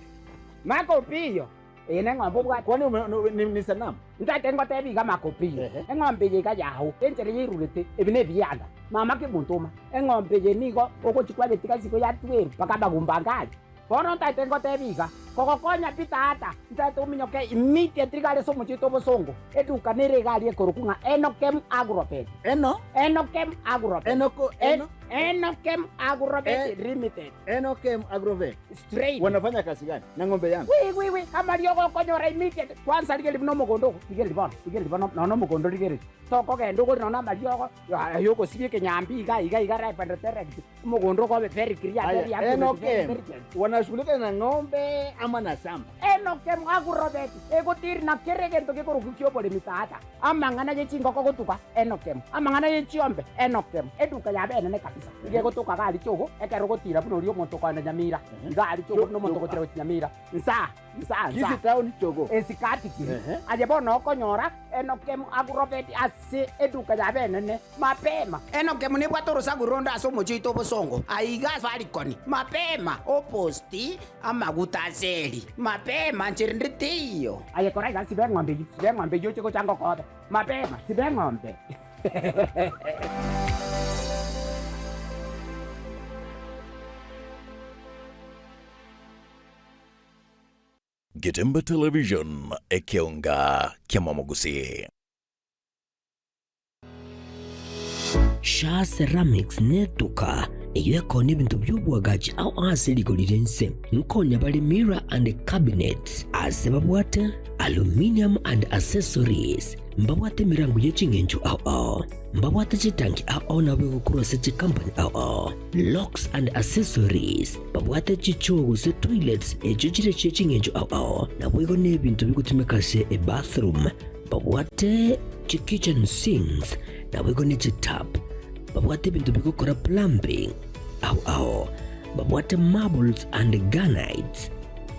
Makopiyo. Eye neng'ombe obwate. Kwani ume- no- ni, ni sanamu? Ntagete ngotebi iga Makopiyo. Eng'ombe eye iga yao, enchera yairurete, ebi nebianda. Mama kemontoma, eng'ombe eye nigo ogochia kwayetiga isiko ya twelve mpaka amagumba anga aria. Bono ntagete ngotebi iga, kogokonya pi tata, ntagete ominyoke immediately iga are ase omochie oito obosongo, eduka nere iga aria ekorokwa ng'a Enokem Agrovet. Eno? Enokem Agrovet. Enoko, eno? Enokem Agrovet Limited. Enokem Agrovet. Straight. Wanafanya kazi gani na ng'ombe yangu? Wi wi wi, amariogo okonyora immediately. Kwanza rigereria buna omogondo ogo, rigereria bono, rigereria bono nonya omogondo rigereria. Tokogenda ogore nonya amariogo, aye ogosibia ekenyambi iga iga iga right and direct. Omogondo okobe very clear, very Haya, accurate, very Enokem very clear. wanashughulika na ng'ombe ama na shamba? Enokem Agrovet egotiri na kera egento gekorokwa ki'oboremi tata. Amang'ana ye chingoko gotuga, Enokem. Amang'ana ye chiombe, Enokem. Eduka yabe enene kabisa. Iga egotoka iga aria Chogo, ekero ogotira buna oria omonto okoenda Nyamira. Iga aria Chogo buna omonto ogotira gochia Nyamira. Nsaa, nsaa, nsaa. Kisii town, Chogo. Esikati kiri. Aye bono okonyora Enokem Agrovet ase eduka yabe enene. Mapema. Enokem nebwate orosaku ronde ase omochie oito obosongo, aiga Farikoni. Mapema, oposti amaguta ase eri. Mapema, nchera ende teiyo. Aye kora iga, siba eng'ombe eyio, siba eng'ombe eyio oche gocha ngokobe. Mapema, siba eng'ombe. Getembe Television, ekeonga ki'amamogusii. Shaa Ceramics netuka eyio ekoona ebinto bi'oboagachi ao ase rigori ri'ense. Nkonya bare mirror and cabinets ase babwate aluminium and accessories, mbabwate emerango ye ching'encho ao ao, mbabwate chitanki ao ao nabo egokorwa ase chikampani ao ao, locks and accessories, babwate chichoo gose toilets echio chire chie ching'encho ao ao, naboigo nebinto bigotumeka ase ebathroom. Babwate chi-kitchen sinks, naboigo ne chitap. Babwate ebinto bigokora plumbing ao ao. Babwate marbles and granites.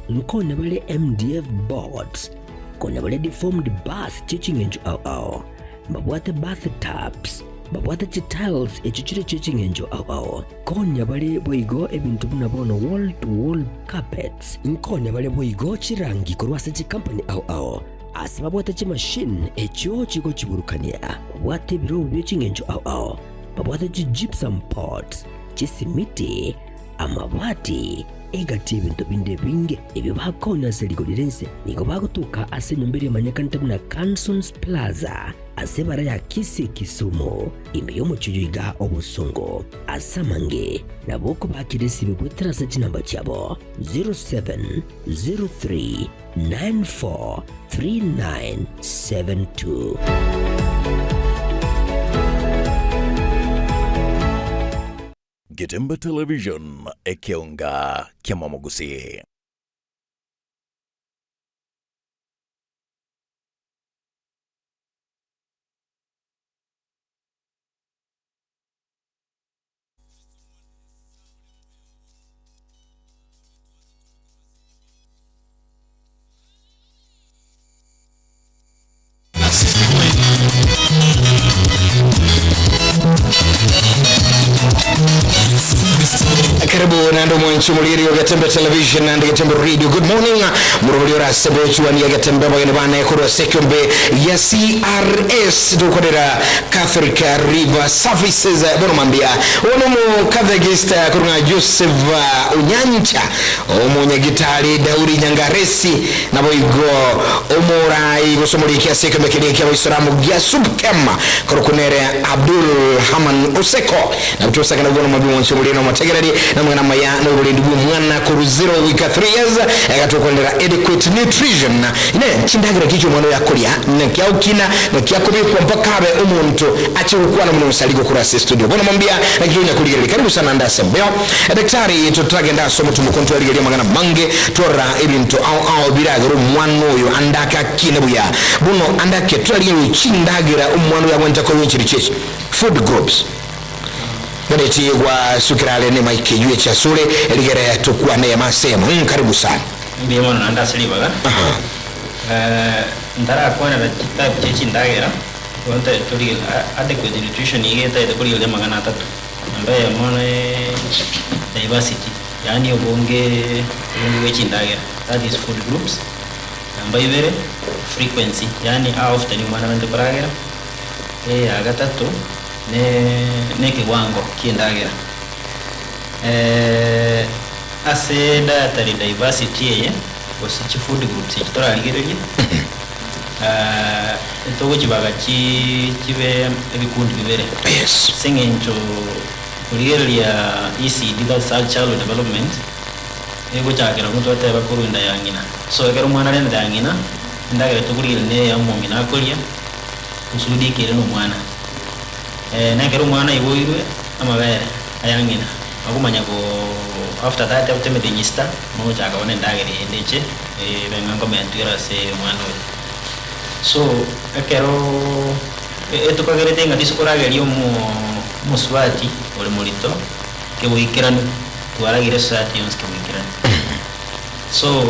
Nkonya bare MDF boards. Konya bare deformed bars chie ching'encho ao ao. Babwate bath tubs. Babwate chitiles echio chire chie ching'encho ao ao. Konya bare boigo ebinto buna bono wall to wall carpets. Nkonya bare boigo chirangi korwa ase chikampani ao ao. Ase babwate chimashini echio chigochiburukania, babwate ebirobu bie ching'encho ao ao, babwate chi-gypsum pots, chisimiti, amabati, egati y'ebinto binde ebinge ebio bakonya ase rigori ri'ense. Nigo bagotoka ase enyomba eria emanyekanete buna Cansons Plaza ase ebara ya Kisii Kisumu, ime y'omochie oyo iga obosongo. Ase amange nabo okobakera esibe goetera ase chinamba chiabo 0703 943972. Getembe Television, ekeonga ki'amamogusii. Karibu naende omwanchi omoriri o Getembe Television naende Getembe Radio. Good morning. Morobori orasebe echuani ya Getembe abageni bane korwa ase ekiombe ya CRS tokorera Catholic River Services bono mambia Bono omokathegista korwa ng'a Joseph Onyancha, omonyagitari Daudi Nyangaresi, naboigo omorai gose omoriki ase ekeombe keria ki'Abaisramu gia Supkem korokwa nere Abdul Haman Oseko. Nabo tosake nabwo bono mambia omwanchi omoria na omotegereri namang'ana amaya na oborendi bw'omwana korwa 0 goika 3 years, egatokwanera adequate nutrition. Inee! Chindagera ki chi'omwana oyo akoria, naki agokina, naki akobekwa mpaka abe omonto ache gokwana buna omosarigo korwa ase estudio? Bono mambia, naki tonya korigereria? Karibu sana ande ase embeo. Daktari, totagenda ase omotumo ntwarigeria amang'ana amange, twarora ebinto ao ao biragere omwana oyo ande ake akine buya. Bono ande ake torarigererie chindagera omwana oyo agwenerete koegwa enchiri chi'echi food groups. Ganeti gwasukera are ne mic eywo eche asore rigere tokwane eyemo ase eyemo. Karibu sana. Mbuya mono naende ase ribaga. Ntarakwanera chitype chie chindagera, igo ntaete torigereria adequate nutrition iga etaete korigereria amang'ana atato. Namba eyemo ne diversity, yaani obonge obonge bwe chindagera, that is food groups. Namba ibere, frequency, yaani how often omwana abwenerete koragera. Eya gatato ne ne ekewango ki'endagera. Ase dietary diversity eye, gose chifood groups echi torarigererie, togochibaga chi chibe ebikundi bibere. Ase eng'encho korigereria ECD, that's early childhood development, egochakera buna twateba korwa enda ya ng'ina. So ekero omwana are enda ya ng'ina, endagera tokorigereria neye omong'ina akoria, kusudi ekere na omwana. Na ekero omwana aiboirwe, amabere aya ng'ina. Okomanya ko after that after emetienyi sita mogochaka bono endagera eyende eche ebe ng'a nkomentwa ere ase omwana oyo. So ekero etokagerete ng'a tisokorageria omo omosubati ore morito keboikeranu, twaragire esociety yonsi keboikeranu. So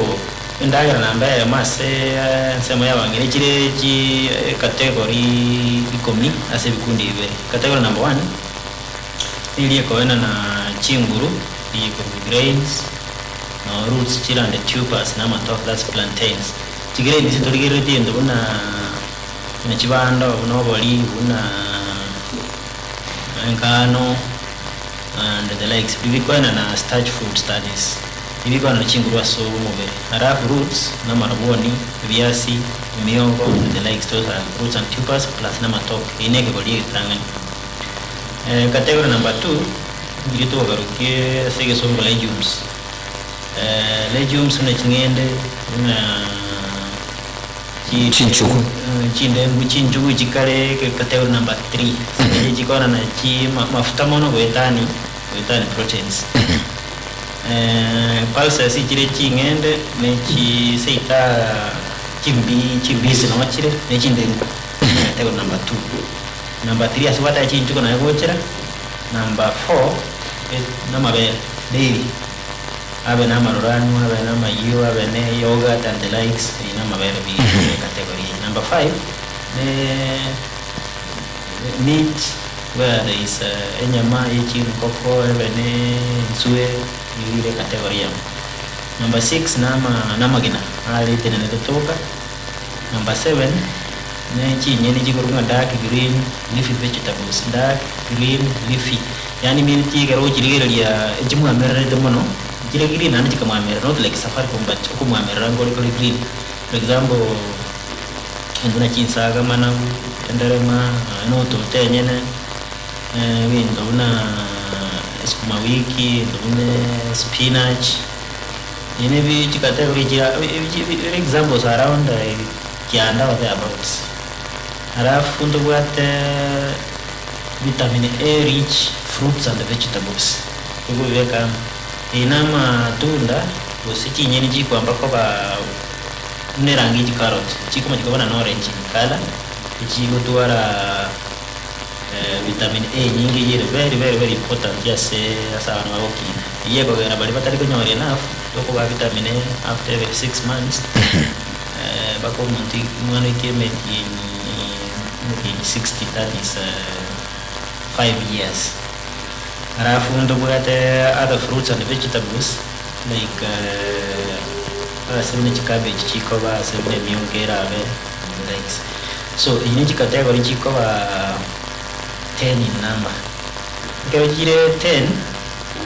endagera namba eyemo ase ensemo ya abang'ina echire chi category ikomi ase ebikundi bibere. Category number one. Eria ekoena na chinguru, eyio ekorokwa grains, no roots chirande tubers na amatoke that's plantains. Chigrains echi torigereretie egento buna buna chibando, buna obori, buna engano and the likes. Biria bikoena na starch foods that is. Ebikoanana chinguru ase omobere. Alafu roots, na amarabwoni, ebiasi, emiogo and the likes, those are roots and tubers plus na amatoke. Eyio na ekegori egetang'ani. Category number two, ndiria togokarokia ase egesongo legumes. Legumes buna ching'ende, buna Chinchugu. Chindengu, chinchugu chikare category number three. Echi chikoanana chi mafuta mono goetani goetani proteins. Pulses chire ching'ende ne chiseita chimbi chimbisi noo chire ne chindengu category number two. Number three ase gwateba chinchugu naye gochera, number four namabere dairy abe na amaruranu abe na amayio abe ne yoghurt and the likes eyio namabere bi category eye. Number five ne meat where there is enyama ye chinkoko ebe ne enswe nigo ere category eyemo. Number six nama namagena are etenenete toka. Number seven ne chinyeni chikorwa ng'a dark green leafy vegetables, dark green leafy yaani meaning ekero ogochirigereria echimwamererete mono, chire green naende chikamwamerera not like safaricom but okomwamerera nkore kore green. For example, buna chinsaga, managu, enderema, nonya na ototo enyene, ebinto buna sukuma wiki, ebinto buna spinach, ebi nebi chicategory chia examples around kianda or thereabouts. Alafu ntobwate vitamin A rich fruits and vegetables, tokobibeka amo. Eye na amatunda gose chinyeni chikwamba koba buna erangi ye chicarrot, chikoma chikoba na orange in colour, echigotwara vitamin A enyinge eyio ere very very very important ase ase abana bagokina. Eyio ekogera baria batari konyora enough, tokobaa vitamin A after every 6 months, mpaka omonto omwana oike emetienyi 60, that is 5 years. Alafu ntobwate other fruits and vegetables like ase buna chicabbage chikoba ase buna emiongo erabe and the likes. So echi ne chicategory chikoba 10 in number. Ekero chire 10,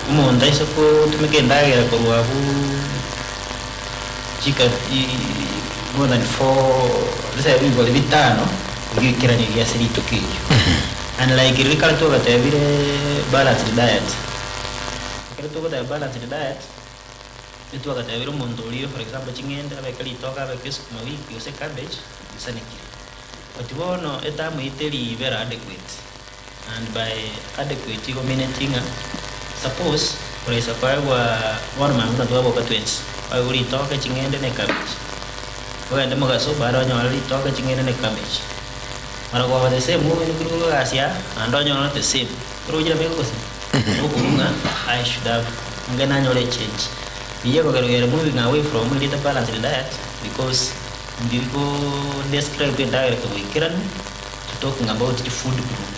omonto aise kotumeka endagera korwa abwo chika more than four, let's say ebigori bitano, ebikeranirie ase rituko erio. Unlike riria kare twagatebire balanced diet. Ekero togoteba balanced diet, etwagatebire omonto oria for example ching'ende, abeke ritoke, abeke sukuma wiki gose cabbage, bisanekire. But bono etamu eye teri very adequate, and by adequate igo meaning ng'a suppose koraisa koegwa bono mambia buna twaboka twensi, oegwe ritoke, ching'ende na ecabbage. Ogende mogaso baada onyore ritoke, ching'ende na ecabbage. Mara goba the same ogoika egasi aa, naende onyore the same. Oroche nabo egose? Okorwa ng'a I should have onge nanyore echange. Eyio ekogera we are moving away from erieta balanced diet because ndiri ko describe endagera kogoikeranu to talking about chifood group.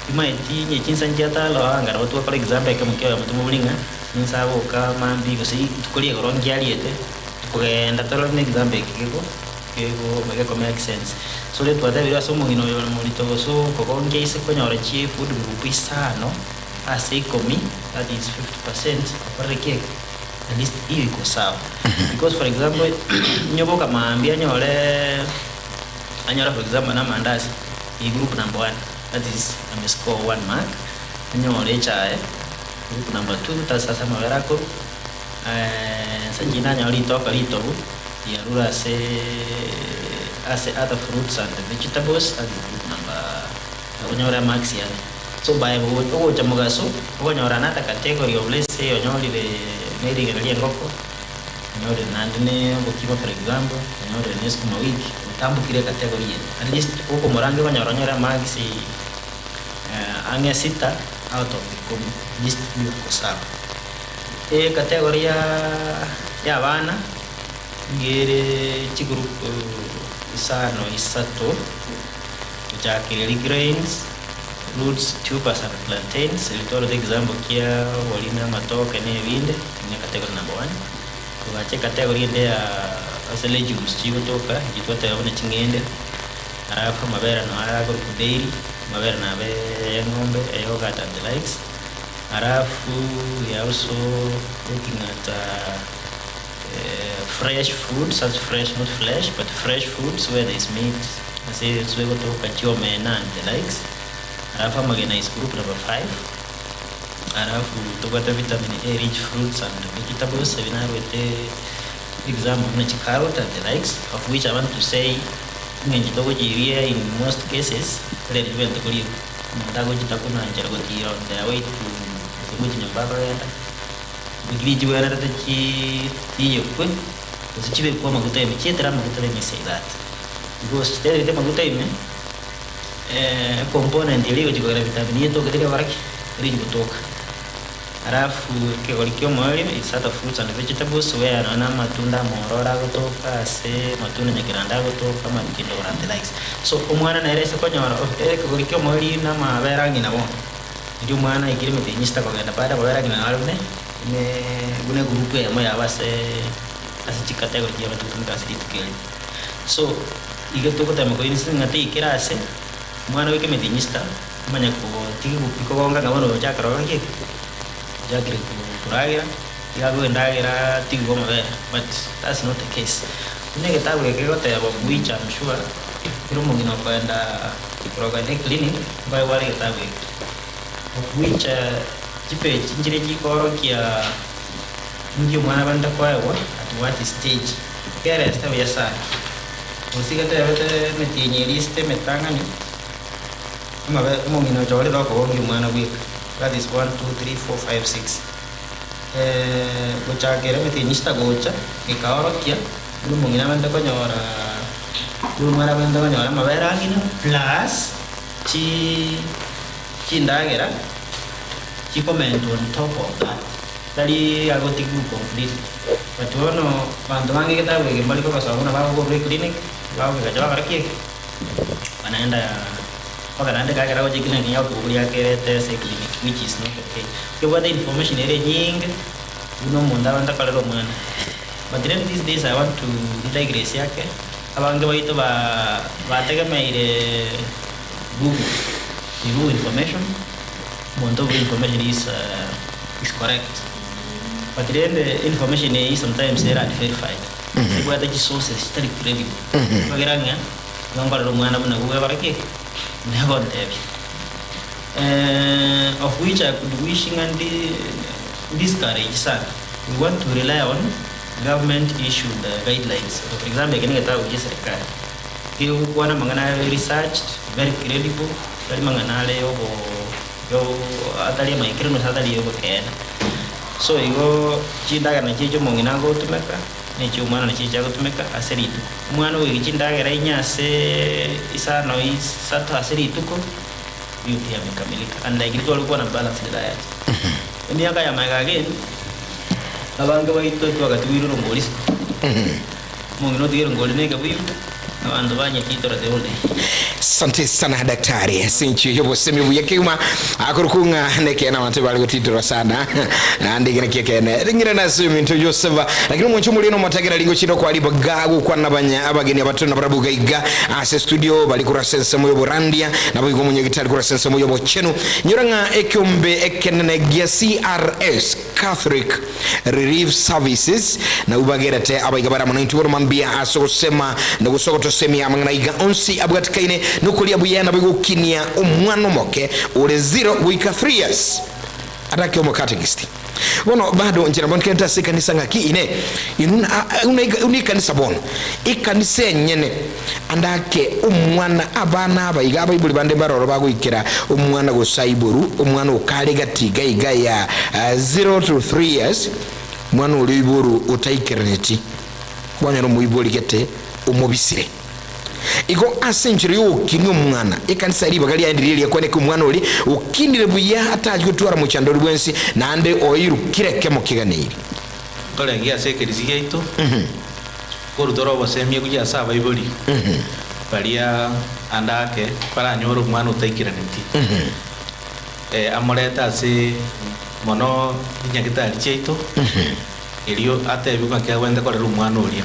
Timaeti onye chinsa nchiataloa anga nabo twakora example ekemo kia oyomo tomobori ng'a ninsa agoka mambia gose rituko ria igoro nkiariete, tokogenda torore na example eke kego kego geko make sense. So riria twatebire ase omong'ina oyo ore morito gose okogonkia ase konyora chi food group isano ase ikomi, that is 50%, okorere ki eke? At least hiyo iko sawa. Because for example, onye oboka mambia anyore anyore for example na amandasi, eye group number one, that is amescore one mark, anyore echae, group number two, that's ase amabere akorwa, nse nchinde anyore ritoke ritobu, riarure ase ase other fruits and vegetables, that is group number onyore amarks ane. So by ogocha mogaso, okonyora another category of let's say onyorire na erigena ria engoko, onyorire naende na obokima for example, onyorire na esukuma wiki, otambokire ecategory eye. At least okomorangia okonyora onyore amarks ang'e sita out of ikomi, at least hiyo iko sawa. Ecategory ya ya abana, nigo ere chigroup isano isato, gochakera grains, roots, tubers and plantains, erio twarete example kia obori na amatoke na ebinde, ne category number one. Togacha ecategory ende ya ase legumes chigotoka, echi twateba buna ching'ende, alafu amabere noo arakorokwa dairy, amabere nabe ya eng'ombe, eyoghurt and the likes. Alafu we are also looking at fresh foods, such fresh not flesh but fresh foods where there is meat ase enswe egotoka chiomena and the likes. Alafu amagena is group number 5. Alafu tobwate vitamin A rich fruits and vegetables ebi narwete example buna chicarrot and the likes of which I want to say eng'encho togochiria in most cases ere ribente koriegwa. Omonto agochitakuna nchera gotira on their way to gose gochia nyomba akogenda, bikiri chibwenerete chi chiyekwe gose chibekwe amaguta ime chietera amaguta let me say that because chiterete amaguta ime ecomponent eria egochi kogera vitamin etoke teri gokora ki? Teri gotoka. Alafu ekegori kia omoerio is other fruits and vegetables where nonya na amatunda amororo agotoka ase amatunda nyakeranda agotoka amatindogoro and the likes. So omwana nere ase konyora ekegori kia omoerio na amabere ang'ina bono, riria omwana aikire emete enyinsi takogenda baada amabere ang'ina naro buna buna buna egroup eyemo yabo ase ase chicategory chiabo chigotumeka ase rituko erio. So igo togotema koinsist ng'a teikera ase omwana goika emete enyinsi ta. Omanye kotigigwa pi kogonga ng'a bono ochakire gokora ki? Ochakire koragera, iga akoigwa endagera atigigwe amabere but that's not the case. Buna egetabu eke gegoteba of which am sure kera omong'ina okoenda korokana eclinic nkoegwa are egetabu eke. Of which chipage nchire chikoorokia inki omwana abwenerete koegwa at what stage. Ekereste buya sana. Gose iga tebete emetienyi eria esete emetang'ani. Amabe, omong'ina ochorire okogongia omwana bweka, that is one, two, three, four, five, six. Eh, gochakera emetienyi isita gocha, ekaorokia buna omong'ina abwenerete konyora, buna omwana abwenerete konyora amabere a ng'ina plus chi chindagera chikomentwa on top of that, tari agotigwa completely. But bono abanto bange egetabu eke mbari kogosoma buna bagokorwa eclinic, bagokegacha bakora ki eke? Banaenda mpaka naende ekagera gocha eclinic nigo akobogoria akerete ase eclinic which is not okay. Ekebwate information ere enyinge buna omonto abande akorera omwana. But then these days I want to digress ake, abange baito ba bategemeire google, we google information, omonto obua information is is correct. But rende information eyio sometimes ere unverified, ebwate chisources chitari credible. Ekiagera ng'a nigo nkorera omwana buna agwo egekora ki? Buna egontebia. Of which I could wish ng'a ndi discourage sana. We want to rely on government issued guidelines. For example, eke negetabu gia eserekari, kegokwana amang'ana are researched, very credible, tari mang'ana are yobo yo atari amaikeramu gose atari yobokeene. So igo chindagera nachio echio omong'ina agotumeka. Ne chi'omwana nachio chiagotumeka ase rituko. Omwana ogoika chindagera inye ase isano isato ase rituko, beauty amekamilika. And like riria tware gokwana balanced diet. Emiaka ya magega again, abange baito twagatigwire orongori isiko. Omong'ina otigire erongori na ekebuyu, abanto banyetitora the whole day. Asante sana daktari ase enchio y'obosemi obuya kegima akorokwa ng'a nekeene abanto bare gotitorwa sana naende ekio nakio ekeene ring'irana ase ominto Joseph lakini omonche omoria nomotegera ringo chinde okwa ribaga gokwana abanya abageni abato nabarabwo iga iga ase studio bari korwa ase ensemo y'oborandia naboigo omonyagitari korwa ase ensemo y'obochenu nyora ng'a ekeombe ekenene gia CRS Catholic Relief Services, nabwo bagerete abaiga bare amo naintwe bono mambia ase ogosema na gose ogotosemia amang'ana aiga onsi abwatekaine nokoria buya nabo igokinia omwana omoke ore 0 goika 3 years atake omokatekisti. Bono bado inche nabo nkerente ase ekanisa ng'aki ine inwe una ekanisa bono ekanisa enyene Andake omwana abana aba iga abaibori bande mbaroro bagoikera omwana gose aiboru omwana okare gati iga iga ya 0 to 3 years mwana oria oiboru otaikeraneti kwanyora omoibori gete omobisire igo ase enchera yogokinia omwana ekanisa ribaga riaye ndiria riakwaneka omwana oria okinire buya atachi gotwara mochando oria bwensi naende oirukire ekemo keganeiri. Ntorengie ase ekerisi giaito. Nkorutore obosemia gochia ase abaibori baria ande ake baranyore omwana otaikiraneti, amorete ase mono chinyagitari chiaito, erio atebigwe ng'aki agwenerete korera omwana oria.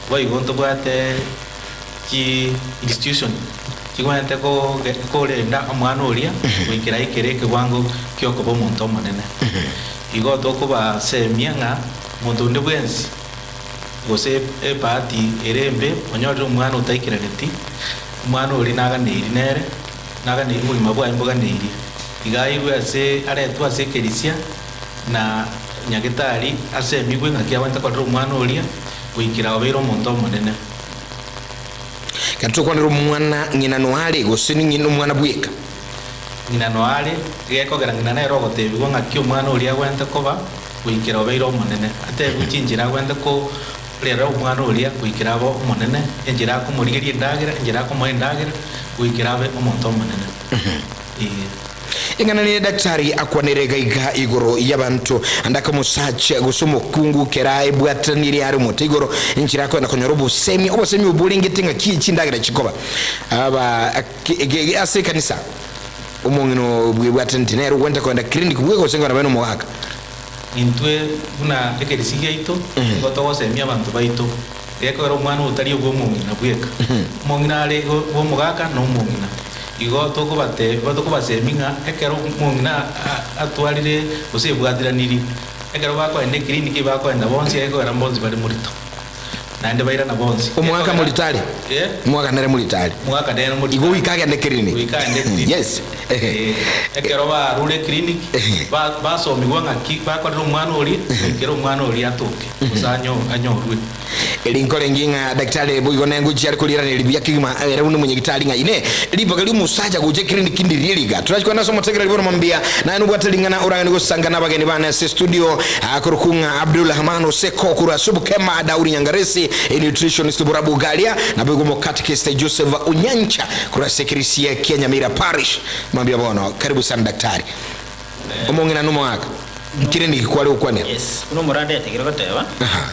Boigo ntobwate chi institution. Chigwenerete korenda omwana oria goikera aikere ekewango gi'okoba omonto omonene. Igo tokobasemia ng'a monto onde bwensi gose ebahati ere embe onyorire omwana otaikeraneti, omwana oria naganeiri nere, naganeiri obogima bwaye mboganeirie. Iga airwe ase aretwe ase ekerisia na nyagetari asemigwe ng'aki agwenerete korera omwana oria goikera obeire omonto omonene. Ekero tokwanera omwana, ng'ina noare, gose ning'ina omwana bweka? Ng'ina noare, gekogera ng'ina nere ogotebigwa ng'aki omwana oria agwenerete koba goikera obeire omonene. Atebigwe chinchera agwenerete korera omwana oria goikera abe omonene, enchera akomorigeria endagera, enchera akomoa endagera goikera abe omonto omonene. Ee. Eng'ana nere daktari akwanere iga iga igoro y'abanto, ande akamosacha gose omokungu kera ebwatanire are omote igoro, enchera akoenda konyora obosemia, obosemia obwo borengete ng'aki chindagera chikoba aba ase ekanisa. Omong'ina bwebwatanete nere ogwenerete koenda clinic bweka gose nkona bene omogaka. Intwe buna ekerisi giaito nigo togosemia abanto baito, gekogera omwana otari obw'omong'ina bweka, omong'ina are bw'omogaka na omong'ina. Igo tokobatebia tokobasemia ng'a ekero omong'ina atwarire gose ebwatiraniri, ekero bakoenda eclinic ebakoenda bonsi gekogera mbonsi bare morito, naende bairana bonsi. Omogaka morito are? Eh? Omogaka nere morito are? Omogaka nere morito Igo goika agende clinic? Goika agende clinic. Yes. Eh, ekero barure eclinic, ba- basomigwa ng'aki bakorera omwana oria, goikera omwana oria atoke, gose anyorwe. Eri nkorenge ng'a daktari boigo nengochia are korieraneria buya kegima ere buna omonyagitari ng'a inee ribaga ri'omosacha gocha eclinic ndirie riga. Torachi kogenda ase omotegereri bono mambia naye nobwate ring'ana oragende gosanga nabageni bane ase estudio akorokwa ng'a Abdul Rahman Oseko korwa ase obokema Daudi Nyangaresi a nutritionist Borabu Garia naboigo omokatekiste Joseph Onyancha korwa ase ekerisia kia Nyamira Parish. Mambia bono karibu sana daktari. Omong'ina nomogaka clinic kware gokwanera. Yes, buna omorande yatigire goteba. Aha.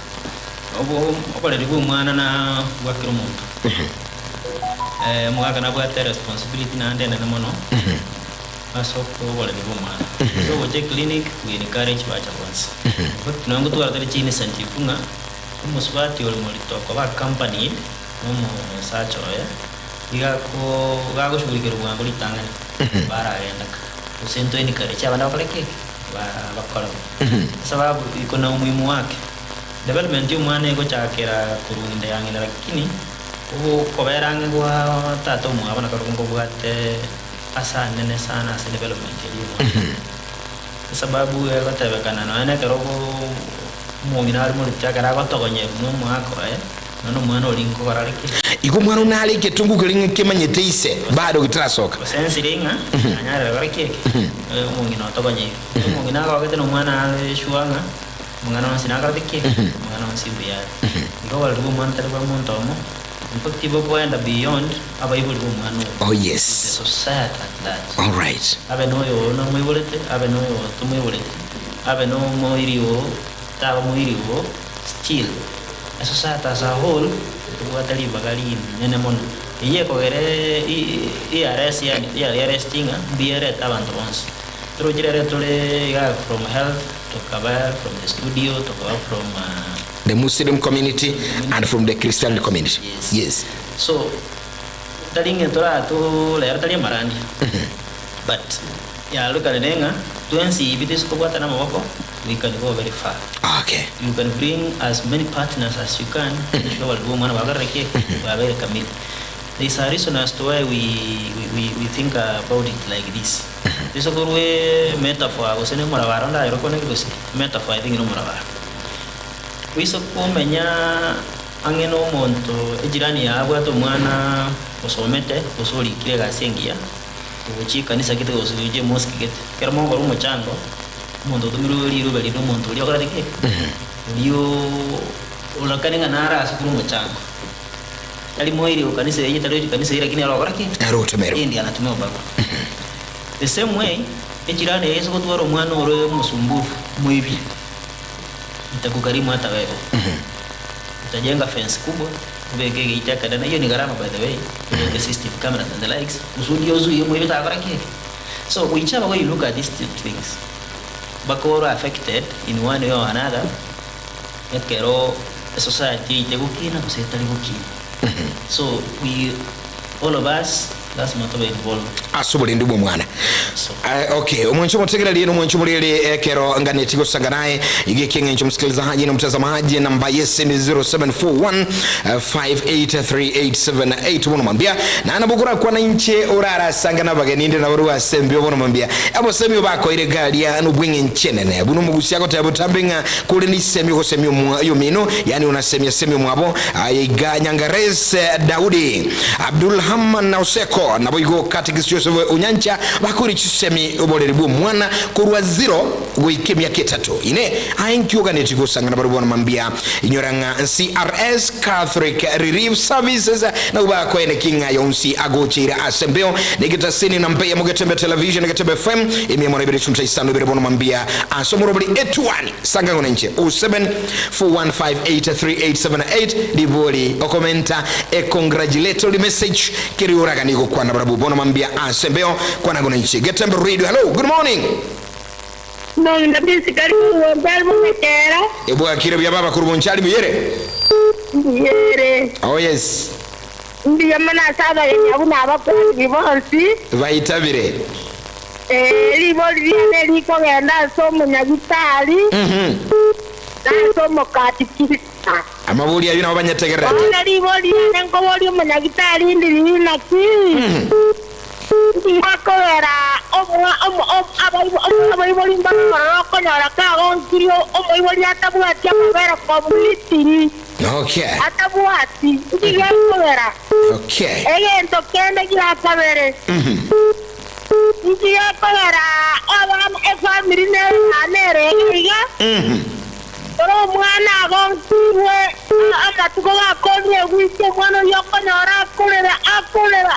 Oboreri bw'omwana na bwa kera omonto. Omogaka nabwate responsibility naende enene mono ase oboreri bw'omwana. Ase ogocha eclinic we encourage bacha bonsi. In fact nonye ngotwara tore chiincentive ng'a omosubati ore morito okoba accompanied na omosacha oye iga ako gagoshughulikerwa bwango ritang'ani baragenda ka. Gose nto encourage abande bakore ki? Bakore bo. Esababu iko na umuhimu wake. Development y'omwana egochakera korwa inde ya ng'ina lakini okobera ang'e gwa tata omwabo nakorokwo nkobwate ase anene sana ase development eria y'omwana. Esababu egotebekana nonya na ekero omong'ina are morito ekero agotogonyerwa na omogaka oye nonya omwana oria nkogora are ki? Igo omwana one are egetungu keria ng'a kemanyete ise bado getarasoka. Gose ensire ng'a anyarire gokora ki eke? Omong'ina otogonyeirwe. Omong'ina agogete na omwana are sure ng'a Amang'ana onsi nakorete ki? Amang'ana onsi mbuya are. Igo oboreri bw'omwana tari bwa monto omo, in fact bokoenda beyond abaibori b'omwana oyo. Oh yes. The society at large. All right. Abe noyo oo nomoiborete, abe noyo oo tomoiboreti, abe nomoiri oo taba moiri oo, still a society as a whole tobwate ribaga rinene mono. Eyio ekogera ERS yani ERST ng'a mbuya erete abanto bonsi. Toroche rero tore igaa from health. Tokaba from the studio, tokaba from. The Muslim community and from the Christian community. Yes. Yes. So, tari ng'a torato rero tari amarandia. But yarorekane ng'a twensi ibi toise kobwatana amaboko, we can go very far. Okay. You can bring as many partners as you can, ensure oboreri bwa omwana bwakorire ki? Bwabeire kamili. There is a reason as to why we, we, we, we think about it like this. Ase korwa emetaphor gose na omorabaro ndayore kwane gose emetaphor I think na omorabaro. Oise komenya ang'e na omonto ejirani yaye abwate omwana osomete gose orikire egasi engiya, ogochia ekanisa gete gose ogochia emosque gete, ekero mogokora omochango, omonto otomirwe rirobe riria omonto oria okorete ki? Oria orakane ng'a nare ase korwa omochango. Tari moiri o kanisa eye, tari ochi kanisa eye, lakini ere ogokora ki? Ere otomerwe. Eye ndiye anatumiwa barua. The same way, echirani eye ase gotwara omwana ore omosumbufu, omoibi, itakukarimu hata wewe. Utajenga fence kubwa, obeke egeita ekenene, eyio ni gharama by the way, obeke CCTV cameras and the likes, kusudi ozuie omoibi takora ki? So whichever way you look at these things, mpaka ore affected in one way or another, Ekero esociety yaito egokina gose etari gokina. So we all of us. Lasima tobe involved. Ase oborendi bw'omwana. Eh, okay, omwancho omotegereri na omwancho omorere ekero nganeti gosanga naye iga ekieng'encho msikilizaji na mtazamaji namba yese ni 0741 583878 bono mambia na nabo korakwana inche orarasanga nabageni inde nabo rwase mbio bono mambia abosemi obakoire garia nobweng'encho enene buna omogusi agoteba botambe ng'a kore nisemi ogosemia omwa yomino yani unasemia semia omwabo aye iga Nyangares Daudi Abdulhaman na Oseko, naboigo Katekist Joseph Onyancha bakoire chisemi oboreri bw'omwana korwa zero goika emiaka etato. Inee! Aye nki oganetie gosangana barabwo bono mambia? Inyora ng'a CRS, Catholic Relief Services, nabwo bakoenekia ng'a yonsi agocheire ase embeo na egetaseni na mbeya Mogetembe Television, Getembe FM, emiemo na ibere chunta isano ibere bono mambia ase omorobori etuani. Sanga ng'o nainche 0741583878 ribori okomenta a congratulatory message keri oraganie gokwana barabwo bono mambia ase embeo kwana ng'o nainche Getembe Radio hello good morning. Morning kabisa karibu bonchari bogekera. Ebwakire buya baba korwa bonchari muyere. Mbuyere. Oh yes. Mbuya mono ase abageni abwo na abakuani bonsi. Baitabire. Ee, ribori riane rikogenda ase omonyagitari, na ase omokatikista. Amabori ayio nabo banyetegererete. Bono ribori riane nkoboria omonyagitari ndiri naki, Ndigakobera abaibori mbare ororo okonyora kagonkirie omoibori atabwati amabere completely. Okay. Atabwati, ndigekobera. Okay. Egento kende gia kabere. Inki gekogera abana efamiri nere nere iga iga? Ore omwana agonkirwe amatuko gakorire egwiki omwana oyio okonyora akorera akorera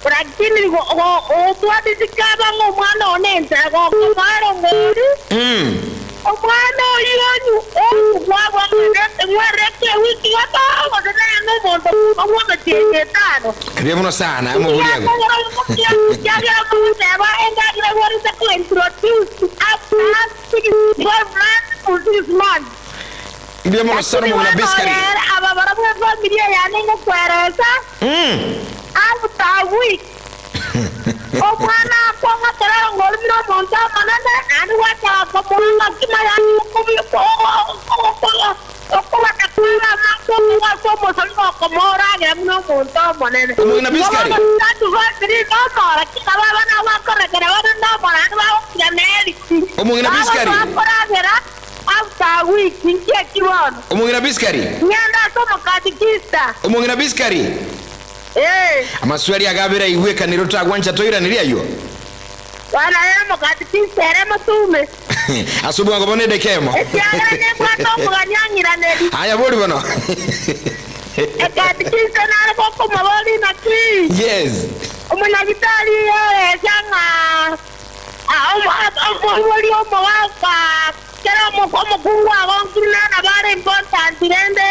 lakini gotwateti kaba ng'a omwana oo nenchara gokomoa erongori omwana oyio onyu onyu kwabua ng'a ng'werete ewiki gatato gose nere nomonto bw'emetienyi etano. Ebiya mono sana omobori ago. Ekiagera mogoteba endagera egwerete ko introduced after 12 months to 6 months. Mbuya mono sana Lakini omong'ina bono Biskari. ere aba barabwo efamiri eyane ngokweresa after a week omwana akwang'a korara ng'orumire omonto omonene naende gwachaka komoa amakima yaani okobata kware amache okogwa ase omosori gokomoa oragere buna omonto omonene. Omong'ina Igo Biskari. bono tatu famiri nomora ki nabo abana bakorekera bare nomora naende bagokira neriki. Omong'ina Biskari. Bagosoa koragera After a week, inki eki bono? Omong'ina Biskari. Ng'ende ase omokatikista. Omong'ina Biskari. Ee. Amaswali aga abere aigwekanire otagwancha toiranerie ayio. Bono aye omokatikista ere motume. Ase obwango bono edeka emo. Ekiagera nimbwate omogani ang'iraneri. Aya bori bono. Ekatikista nare gokomoboria naki? Yes. Omonyagitari oresia ng'a Omoibori omogaka kera omokungu agonkire nabo are important rende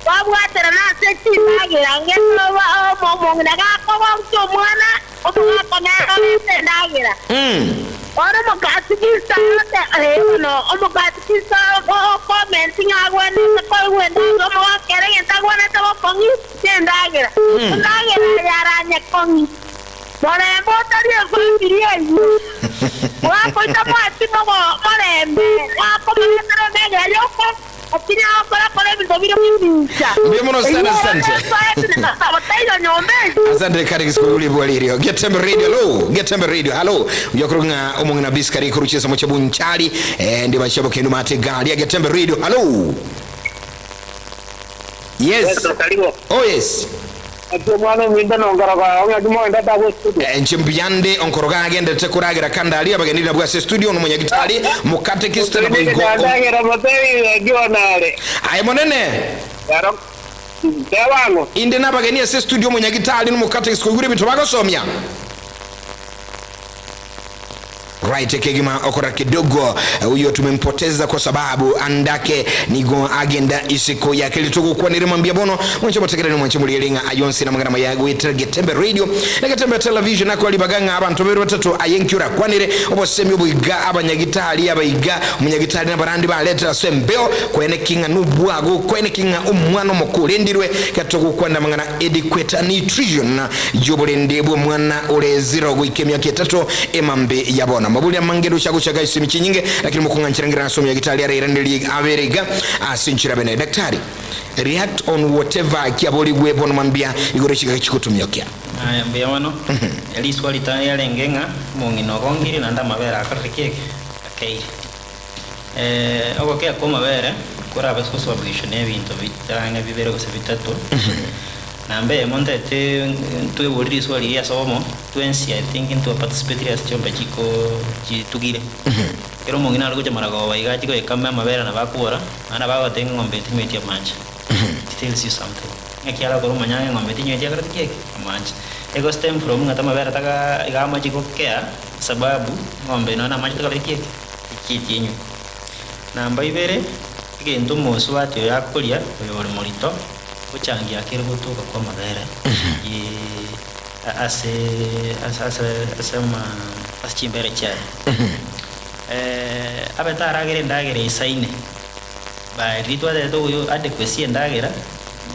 babwaterana ase chindagera ng'ende omong'ina gakogonkia omwana omogaka nere orente endagera. Bono omokatikista ee bono omokatikista okomenti ng'a agwenerete koigwa endagera omogaka ere egento agwenerete gokong'i nendagera. Endagera eye aranyekong'i. Morembe otari efamiri eyio, mwakoita mwati morembe, mwakomoretera endagera yoka, lakini agokora kora ebinto bire bw'emincha. Mbuya mono sana, asante. Taiyo nyomba eyio. Asante Karis kuri bwalirio. Getembe Radio hello. Getembe Radio hello. Ujakuru nga omong'ina biskari kuruchesa mocha bunchali eh, ndi bachabo kendo mate gari. Getembe Radio hello. Yes. Oh yes. Naki omwana ominto nonkoroka oo, naki mogendete agwo estudio? Inche mbuyande onkoroka agenderete koragera kande aria abageni nabwo ase estudio nomonyagitari mokatekiste na boigo om. Ndagera motebi eki bono are. Aye monene. Ero teba ang'o? Inde nabageni ase estudio omonyagitari nomokatekiste koigure ebinto bagosomia. Right kegima okora kidogo huyo tumempoteza kwa sababu andake nigo agenda isiko yake litugukwanire mambia bono mwanche motegerere mwanche morigererie ng'a ayonsi namang'ana maya goetera Getembe radio na Getembe television ako ribaga ng'a abanto babere batato aye nki orakwanere obosemi oboiga abanyagitari abaiga omonyagitari nabarandi baretire ase embeo koeneki ng'a nobwago koeneki ng'a omwana omoke orendirwe getogokwanera amang'ana Adequate nutrition y'oborende bw'omwana ore zero goika emiaka etato emambe ya bono. Amabori amange ndoche agochaka ase emichie enyinge, lakini mokong'anchera ngira ase omonyagitari arairanerie abere iga ase enchera bene. Daktari, react on whatever kiaborigwe bono mambia igoro chigaki chigotumiokia. Aya mbuya mono. Riswa ritang'ani riarenge ng'a omong'ina ogongire naende amabere akorire ki eke? Akeire. Ogokea kw'amabere korabe ase gosababishwa n'ebinto bitang'e bibere gose bitato. Namba eyemo ntaete ntweborie riswali riria ase obomo, twensi I think ntwa participatire ase chiombe chiko chitugire. Ekero omong'ina are gocha maragoba iga achie goekama amabere nabo akobora, naende nabo agoteba ng'a eng'ombe eye tinyweti amache. It tells you something. Ng'aki arakore omanye ng'a eng'ombe eye tinyweti akorete ki eke? Amache. Ego stem from ng'a amabere taga iga amache gokea sababu eng'ombe eye nonye namache takoreti ki eke? Eki'ekinywa. Namba ibere, egento omosubati oyo akoria, oyore morito, gochangia kere gotoka kw'amabere ye ase ase ase ase ama ase chimbere chiaye. Abe taragera endagera eisaine, by riria twatebete oyo adequacy y'endagera,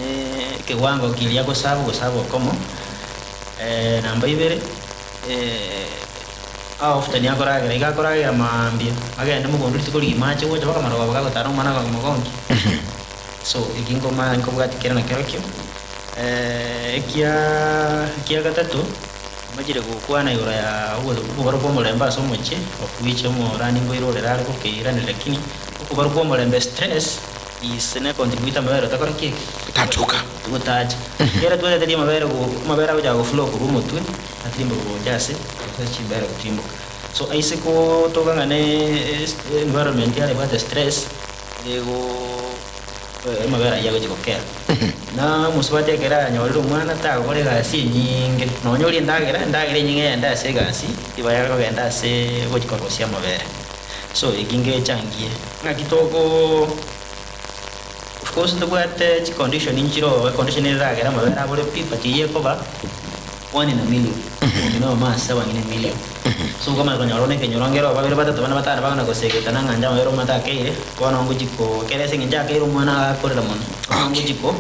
ne ekewango keria agosaba ogosaba okomo. Namba ibere. Often akoragera, iga akoragera maambia, agende mogondo rituko rigima ache gocha mpaka marogoba gagotara omwana akomogonkia. So eki nkoma nkobwatia kere na kerokio. Ekia ekia gatato, machire gokwana igoro ya okobarwa kwa omorembe ase omochie, of which omorani nkoirorera are gokeiraneria lakini, okobarwa kwa omorembe stress is ne contributor amabere otakora ki eke? Tatoka. Gotacha. Ekero tweteteria amabere go amabere agochaka goflow korwa omotwe, Atirimboke gocha ase ase chimbere gotirimboka. So aise gotoka ng'a ne environment yare ebwate stress, nigo amabere ayio agochia gokea. Na omosubati ekero anyorire omwana tagokora egasi enyinge, nonya oria endagera, endagera enyinge eyende ase egasi, igo yare kogenda ase ogochia korosia amabere. So eki ngechangie. Ng'aki toko of course ntobwate chicondition nchiroo, econdition eragere amabere abore pi, but eyio ekoba. One in a million, omong'ina oyomo ase abang'ina emillion. So okomanya konyora buna ekenyoro nkere babere batato bane batano bagana gosegetana ng'a inche amabere omanyete akeire, bono ngochia ko ekero ase eng'encho akeire omwana agakorera mono, bono ngochia ko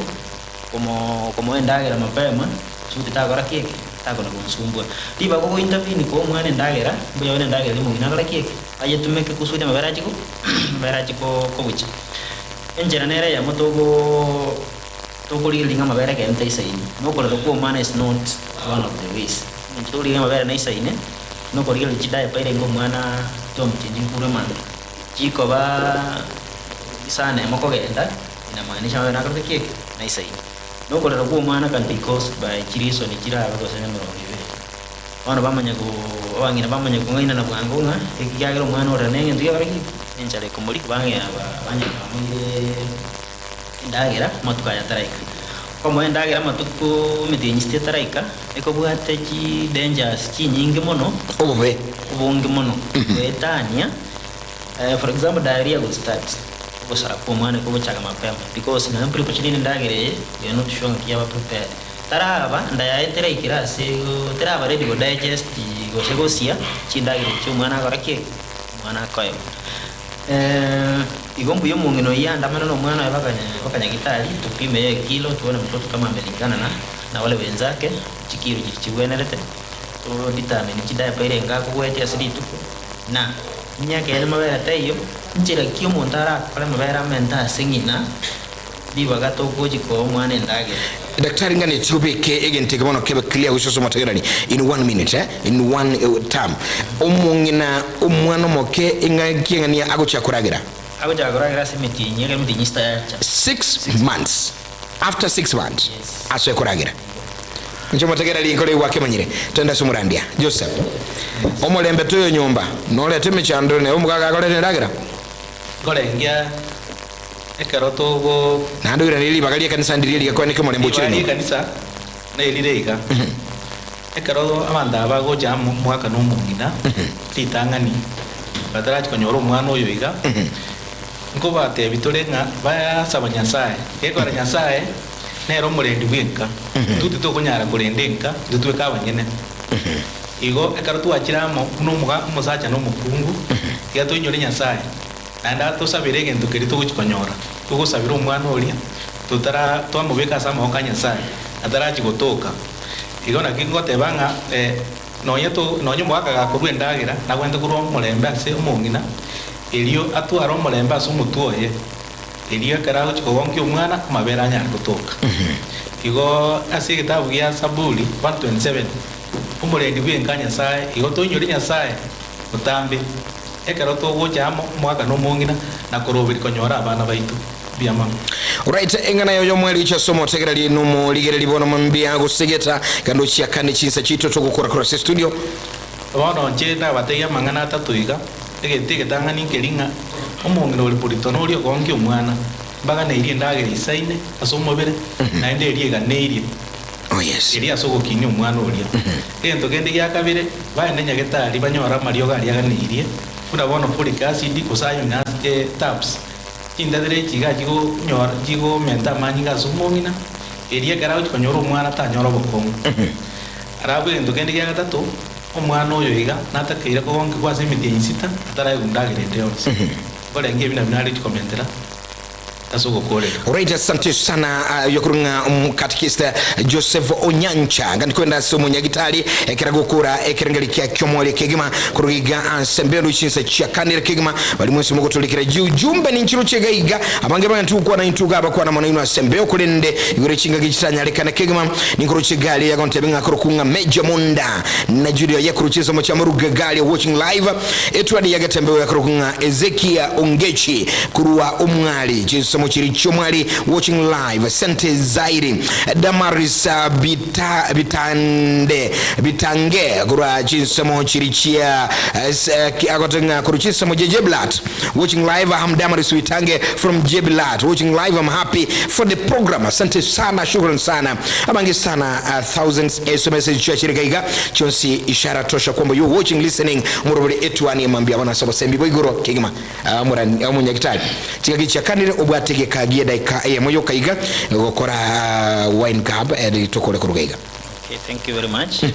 komo komoa endagera mapema kusudi takora ki eke, takona gonsumbua. Ribaga ogo intervene koa omwana endagera, mbuya bono endagera eria omong'ina akore ki eke, ayetumeke kusudi amabere achie ko amabere achie ko kobucha. Enchera nere eyemo togoo. Tokorigereria ng'a amabere ekero taisaini, na okorera kw'omwana is not one of the ways. Eng'encho tokorigereria ng'a amabere naisaine, na okorigereria chidiaper erenge omwana twamochengirie korwa emambia, chikoba isano emo kogenda, inamaanisha amabere nakorete ki eke? Naisaine. Na okorera kw'omwana can be caused by chireason chirabe gose na emerongo ebere. Bono bamanya go abang'ina bamanya kong'ainana bwango ng'a ekiagera omwana orera na eng'encho ki akore ki? Enchara ekomoria, bang'ea ba banya bamoire. Endagera amatuko aya ataraika. Okomoa endagera amatuko emetienyi sita etaraika, ekobwate chi dangers chinyinge mono, Obobe. obonge mono, goetania for example diarrhea will start, ogosara kwa omwana kogochaka mapema because nonye preparation ya endagera eye, we are not sure ng'aki yaba prepared. Taraba nda yaye teraikera ase teraba ready go digest gose gosia chindagera echio omwana akora ki? Omwana akoegwa. Igo mbuya omong'ina oyio andamane nomwana oye bakanyagitari, tupime ye ekilo, tuone mtoto kama amelingana na na wale wenzake, chikilo chiria chigwenerete, to determine chidiaper irenga akogwetia ase rituko, na emiaka ere mabere taiyo, nchera ki omonto arakore amabere amente ase ng'ina, ribaga togochi koa omwana endagera. Daktari nganetie obeke egento eke bono kebe clear gochia ase omotegerani in one minute eh, in one term. Omong'ina omwana omoke engaki eng'ania agochia koragera? Agochaka koragera ase emetienyi ekero emetienyi sita yacha. 6 months. After 6 months asoe koragera. Inche omotegereri nkore gwakemanyire. Togende ase omorandia. Joseph. Omorembe toyo nyomba norete emechando nere omogaka akorete endagera? Nkorengia ekero togo. Naende oiranerie ribaga ri'ekanisa ndiria rigakwana ekemorembe ochire Ribaga nyomba. ri'ekanisa nerire iga, ekero abanto aba bagocha amo omogaka na omong'ina. ritang'ani batarachi konyora omwana oyo iga, nkobatebi tore ng'a basaba Nyasaye, gekogera Nyasaye nere omorendi bw'enka, intwe titokonyara korenda enka intwe tweka abanyene. Igo ekero twachire amo buna omoga omosacha na omokungu, tiga toinyore Nyasaye, naende atosabere egento keria togochi konyora, togosabera omwana oria totara twamobeka ase amaboko a Nyasaye, atarachi gotoka. Igo naki ngoteba ng'a Nonya to, nonya omogaka gakorua endagera, nagwenerete korua omorembe ase omong'ina, erio atware omorembe ase omotwe oye, erio ekero agochia kogonkia omwana, amabere anyare gotoka. Igo ase egetabu gia Saburi 127, omorendi bw'enka Nyasae, igo toinyore Nyasae botambe, ekero togocha amo omogaka na omong'ina, na koroberia konyora abana baito. Mbuya mono. Alright, eng'ana yayo y'omwarichi ase omotegereri na omorigereri bono mambia gosegeta genda ochiakane chinsa chiaito togokora korwa ase studio. Bono inche nabategia amang'ana atato iga, egento egetang'ani nkeri ng'a omong'ina ore borito noria ogonkia omwana, mbaganeirie endagera isaine ase omobere, naende eria eganeirie eria ase ogokinia omwana oria. Egento kende gia kabere, baende nyagetari banyore amariogo aria aganeirie, buna bono folic acid gose iron tabs. Chintatera echi iga chigonyora chigomenta amanyinga ase omong'ina, erio ekero agochia konyora omwana tanyora obokong'u. Arabwo egento kende gia gatato, omwana oyo iga natakeire kogonkigwa ase emetienyi sita ataraegwa ndagera ende yonsi. Nkorenge ebi nabio nare gochia komentera ase ogokoorera. Alright, asante sana yokorwa ng'a omokatekista Joseph Onyancha ngani kwenda ase omonyagitari ekero agokora ekerengeri kia ki'omoerio kegima korwa iga ase mbelu chinsa chiakanire kegima bari mwensi mogotorikera jiujumbe ninchiroche iga iga abange bagenti gokwana intwe iga abakwana mono inwe ase mbeo korende igoro chingaki chitanyarekane kegima ninkoroche egari yagontebia ng'a korokwa ng'a Major Munda na Julia yakoroche ensemo chia Moruga egari watching live Etwadi ya Getembe yakorokwa ng'a Ezekia Ongechi korwa Omwali, chinsemo chiria chi'Omwali watching live Asante Zairi Damaris Bita Bitande Bitange korwa chinsemo chiria chia agote ng'a korwa chinsemo chia Jeblat watching live I'm Damaris Witange from Jeblat watching live I'm happy for the program asante sana shukran sana abange sana thousands SMS chiachire iga chionsi ishara tosha kwamba you watching listening murobori etuani mambia abana ase obosembi bwa igoro kegima ah, omonyagitari chingaki chiakanire obwate egeka gie daika eyemo yoka iga gokora wine cup tokore koruga iga. Okay, thank you very much. Uh,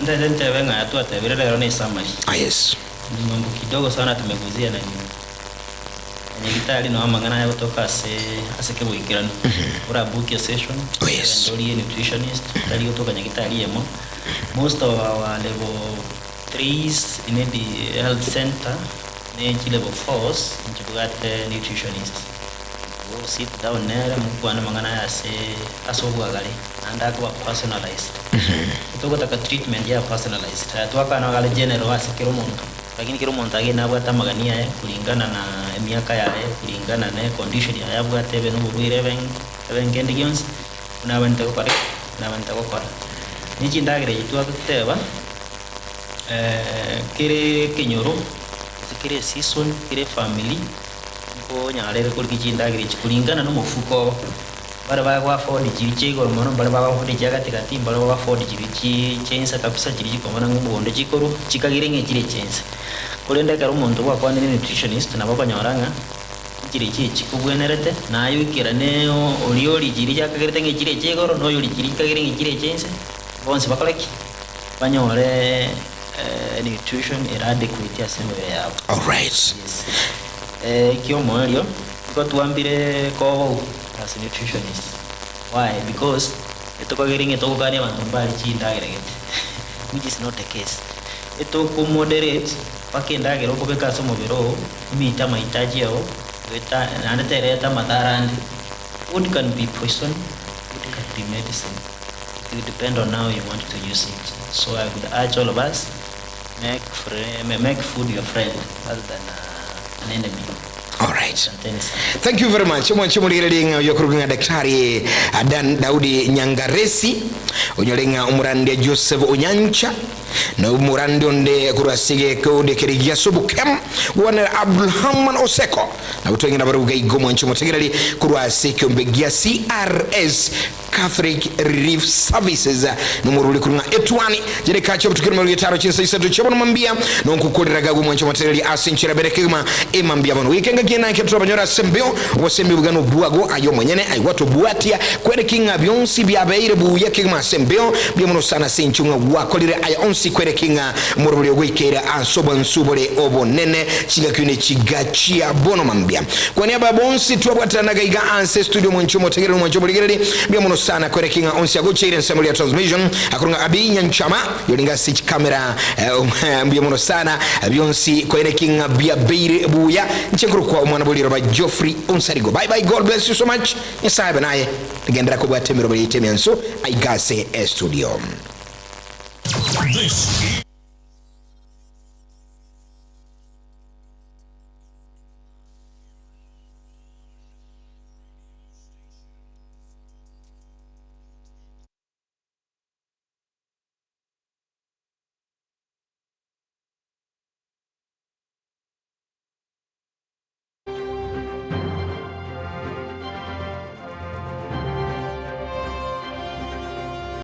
ndete ntebe ng'a twatebire rero ne summary. Ah, yes. Ni mambo kidogo sana tumeguzia na Nyagitari noo amang'ana aya gotoka ase ase keboikeranu. Ora book your session, Oh, yes. ogende orie nutritionist, tari gotoka nyagitari eyemo. Most of our level threes in the health center ne chi level fours nchibwate nutritionist. Go sit down nere mokwane amang'ana aya ase ase obwagare naende akoba personalized. Togotaka treatment ya personalized. Aya twakana iga are general ase kera omonto. Lakini kera omonto agende nabwate amagani aye kulingana na emiaka yaye, kulingana ne condition yaye abwate ebe noborwaire ebe ebe nkende gionsi, buna abanete gokora ki? Buna abanete gokora. Ne chindagera echi twagoteba, kere ekenyoro, gose kere eseason, kere efamiri, nkonyarere korigia chindagera echi kulingana na omofuko obo. Mbare bago afford chiria chia igoro mono, mbare bago afford chia gati gati, mbare bago afford chiria chi chia inse kabisa chiria chikomana ng'a omogondo chikorwa, chikagire ng'a echire chia inse. Korende ekero omonto gwakwanire nutritionist nabo okonyora ng'a nchire echi echikobwenerete, naye oikerane oria oria chiria chiakagerete ng'a echire chia igoro, na oyoria chiria chikagere ng'a echire chia inse, bonsi bakore ki? Banyore nutrition ere adequate ase emebere yabo. Alright. Yes. Ekiomoerio, nigo twambire kobou. As nutritionists why because etokagera ng'a etogokania abanto mbare chindagera gete which is not the case etoko moderate mpaka endagera okobeka ase omobere oo emeet amahitaji ao goeta naende tereta amadhara ande food can be poison food can be medicine it will depend on how you want to use it so I would urge all of us make make food your friend rather than an enemy. Alright. Asanteni sana. Thank you very much. Omwanche omorigererie ng'a oyo okorokwa ng'a Daktari Dan Daudi Nyangaresi, onyore ng'a omorandia Joseph Onyancha, na omorandia onde korwa ase egekundi keria gia Subukem, gwanera Abdulhaman Oseko. Nabo tweng'ina barabwo iga iga omwanche omotegereri korwa ase ekiombe gia CRS. Catholic Relief Services nomorwori korwa ng'a Etwani Jereka chi'obotuko emerongo etano chinsa isato chiabono mambia nonkokorera gagwe mwanche omotereri ase enchera bere kegima emambia bono goika engaki ena ekero torabanyore ase embeo obosemia obogano bwago aye omonyene aigwa tobwatia kwereki ng'a bionsi biabeire buya kegima ase embeo mbuya mono sana ase inchuo ng'a gwakorire aya onsi kwereki ng'a morobori ogoikeire ase obwansu bore obonene chingaki ne chigachia bono mambia Kwania aba bonsi twabwateranaga iga ase studio mwanche omotegereri omwanche omorigereri mbuya mono sana kwereki ng'a onsi agocheire ensemo ria transmission akorwa ng'a Abi Nyanchama yoringa ase chikamera eh, mbuya mono sana bionsi kwereki ng'a biabeire buya inche nkorokwa omwana bw'eriroba Geoffrey Onsarigo bye bye God bless you so much Nyasaye abe naye gendera kobwata emeroberi yaito emiansu aiga ase estudio. This.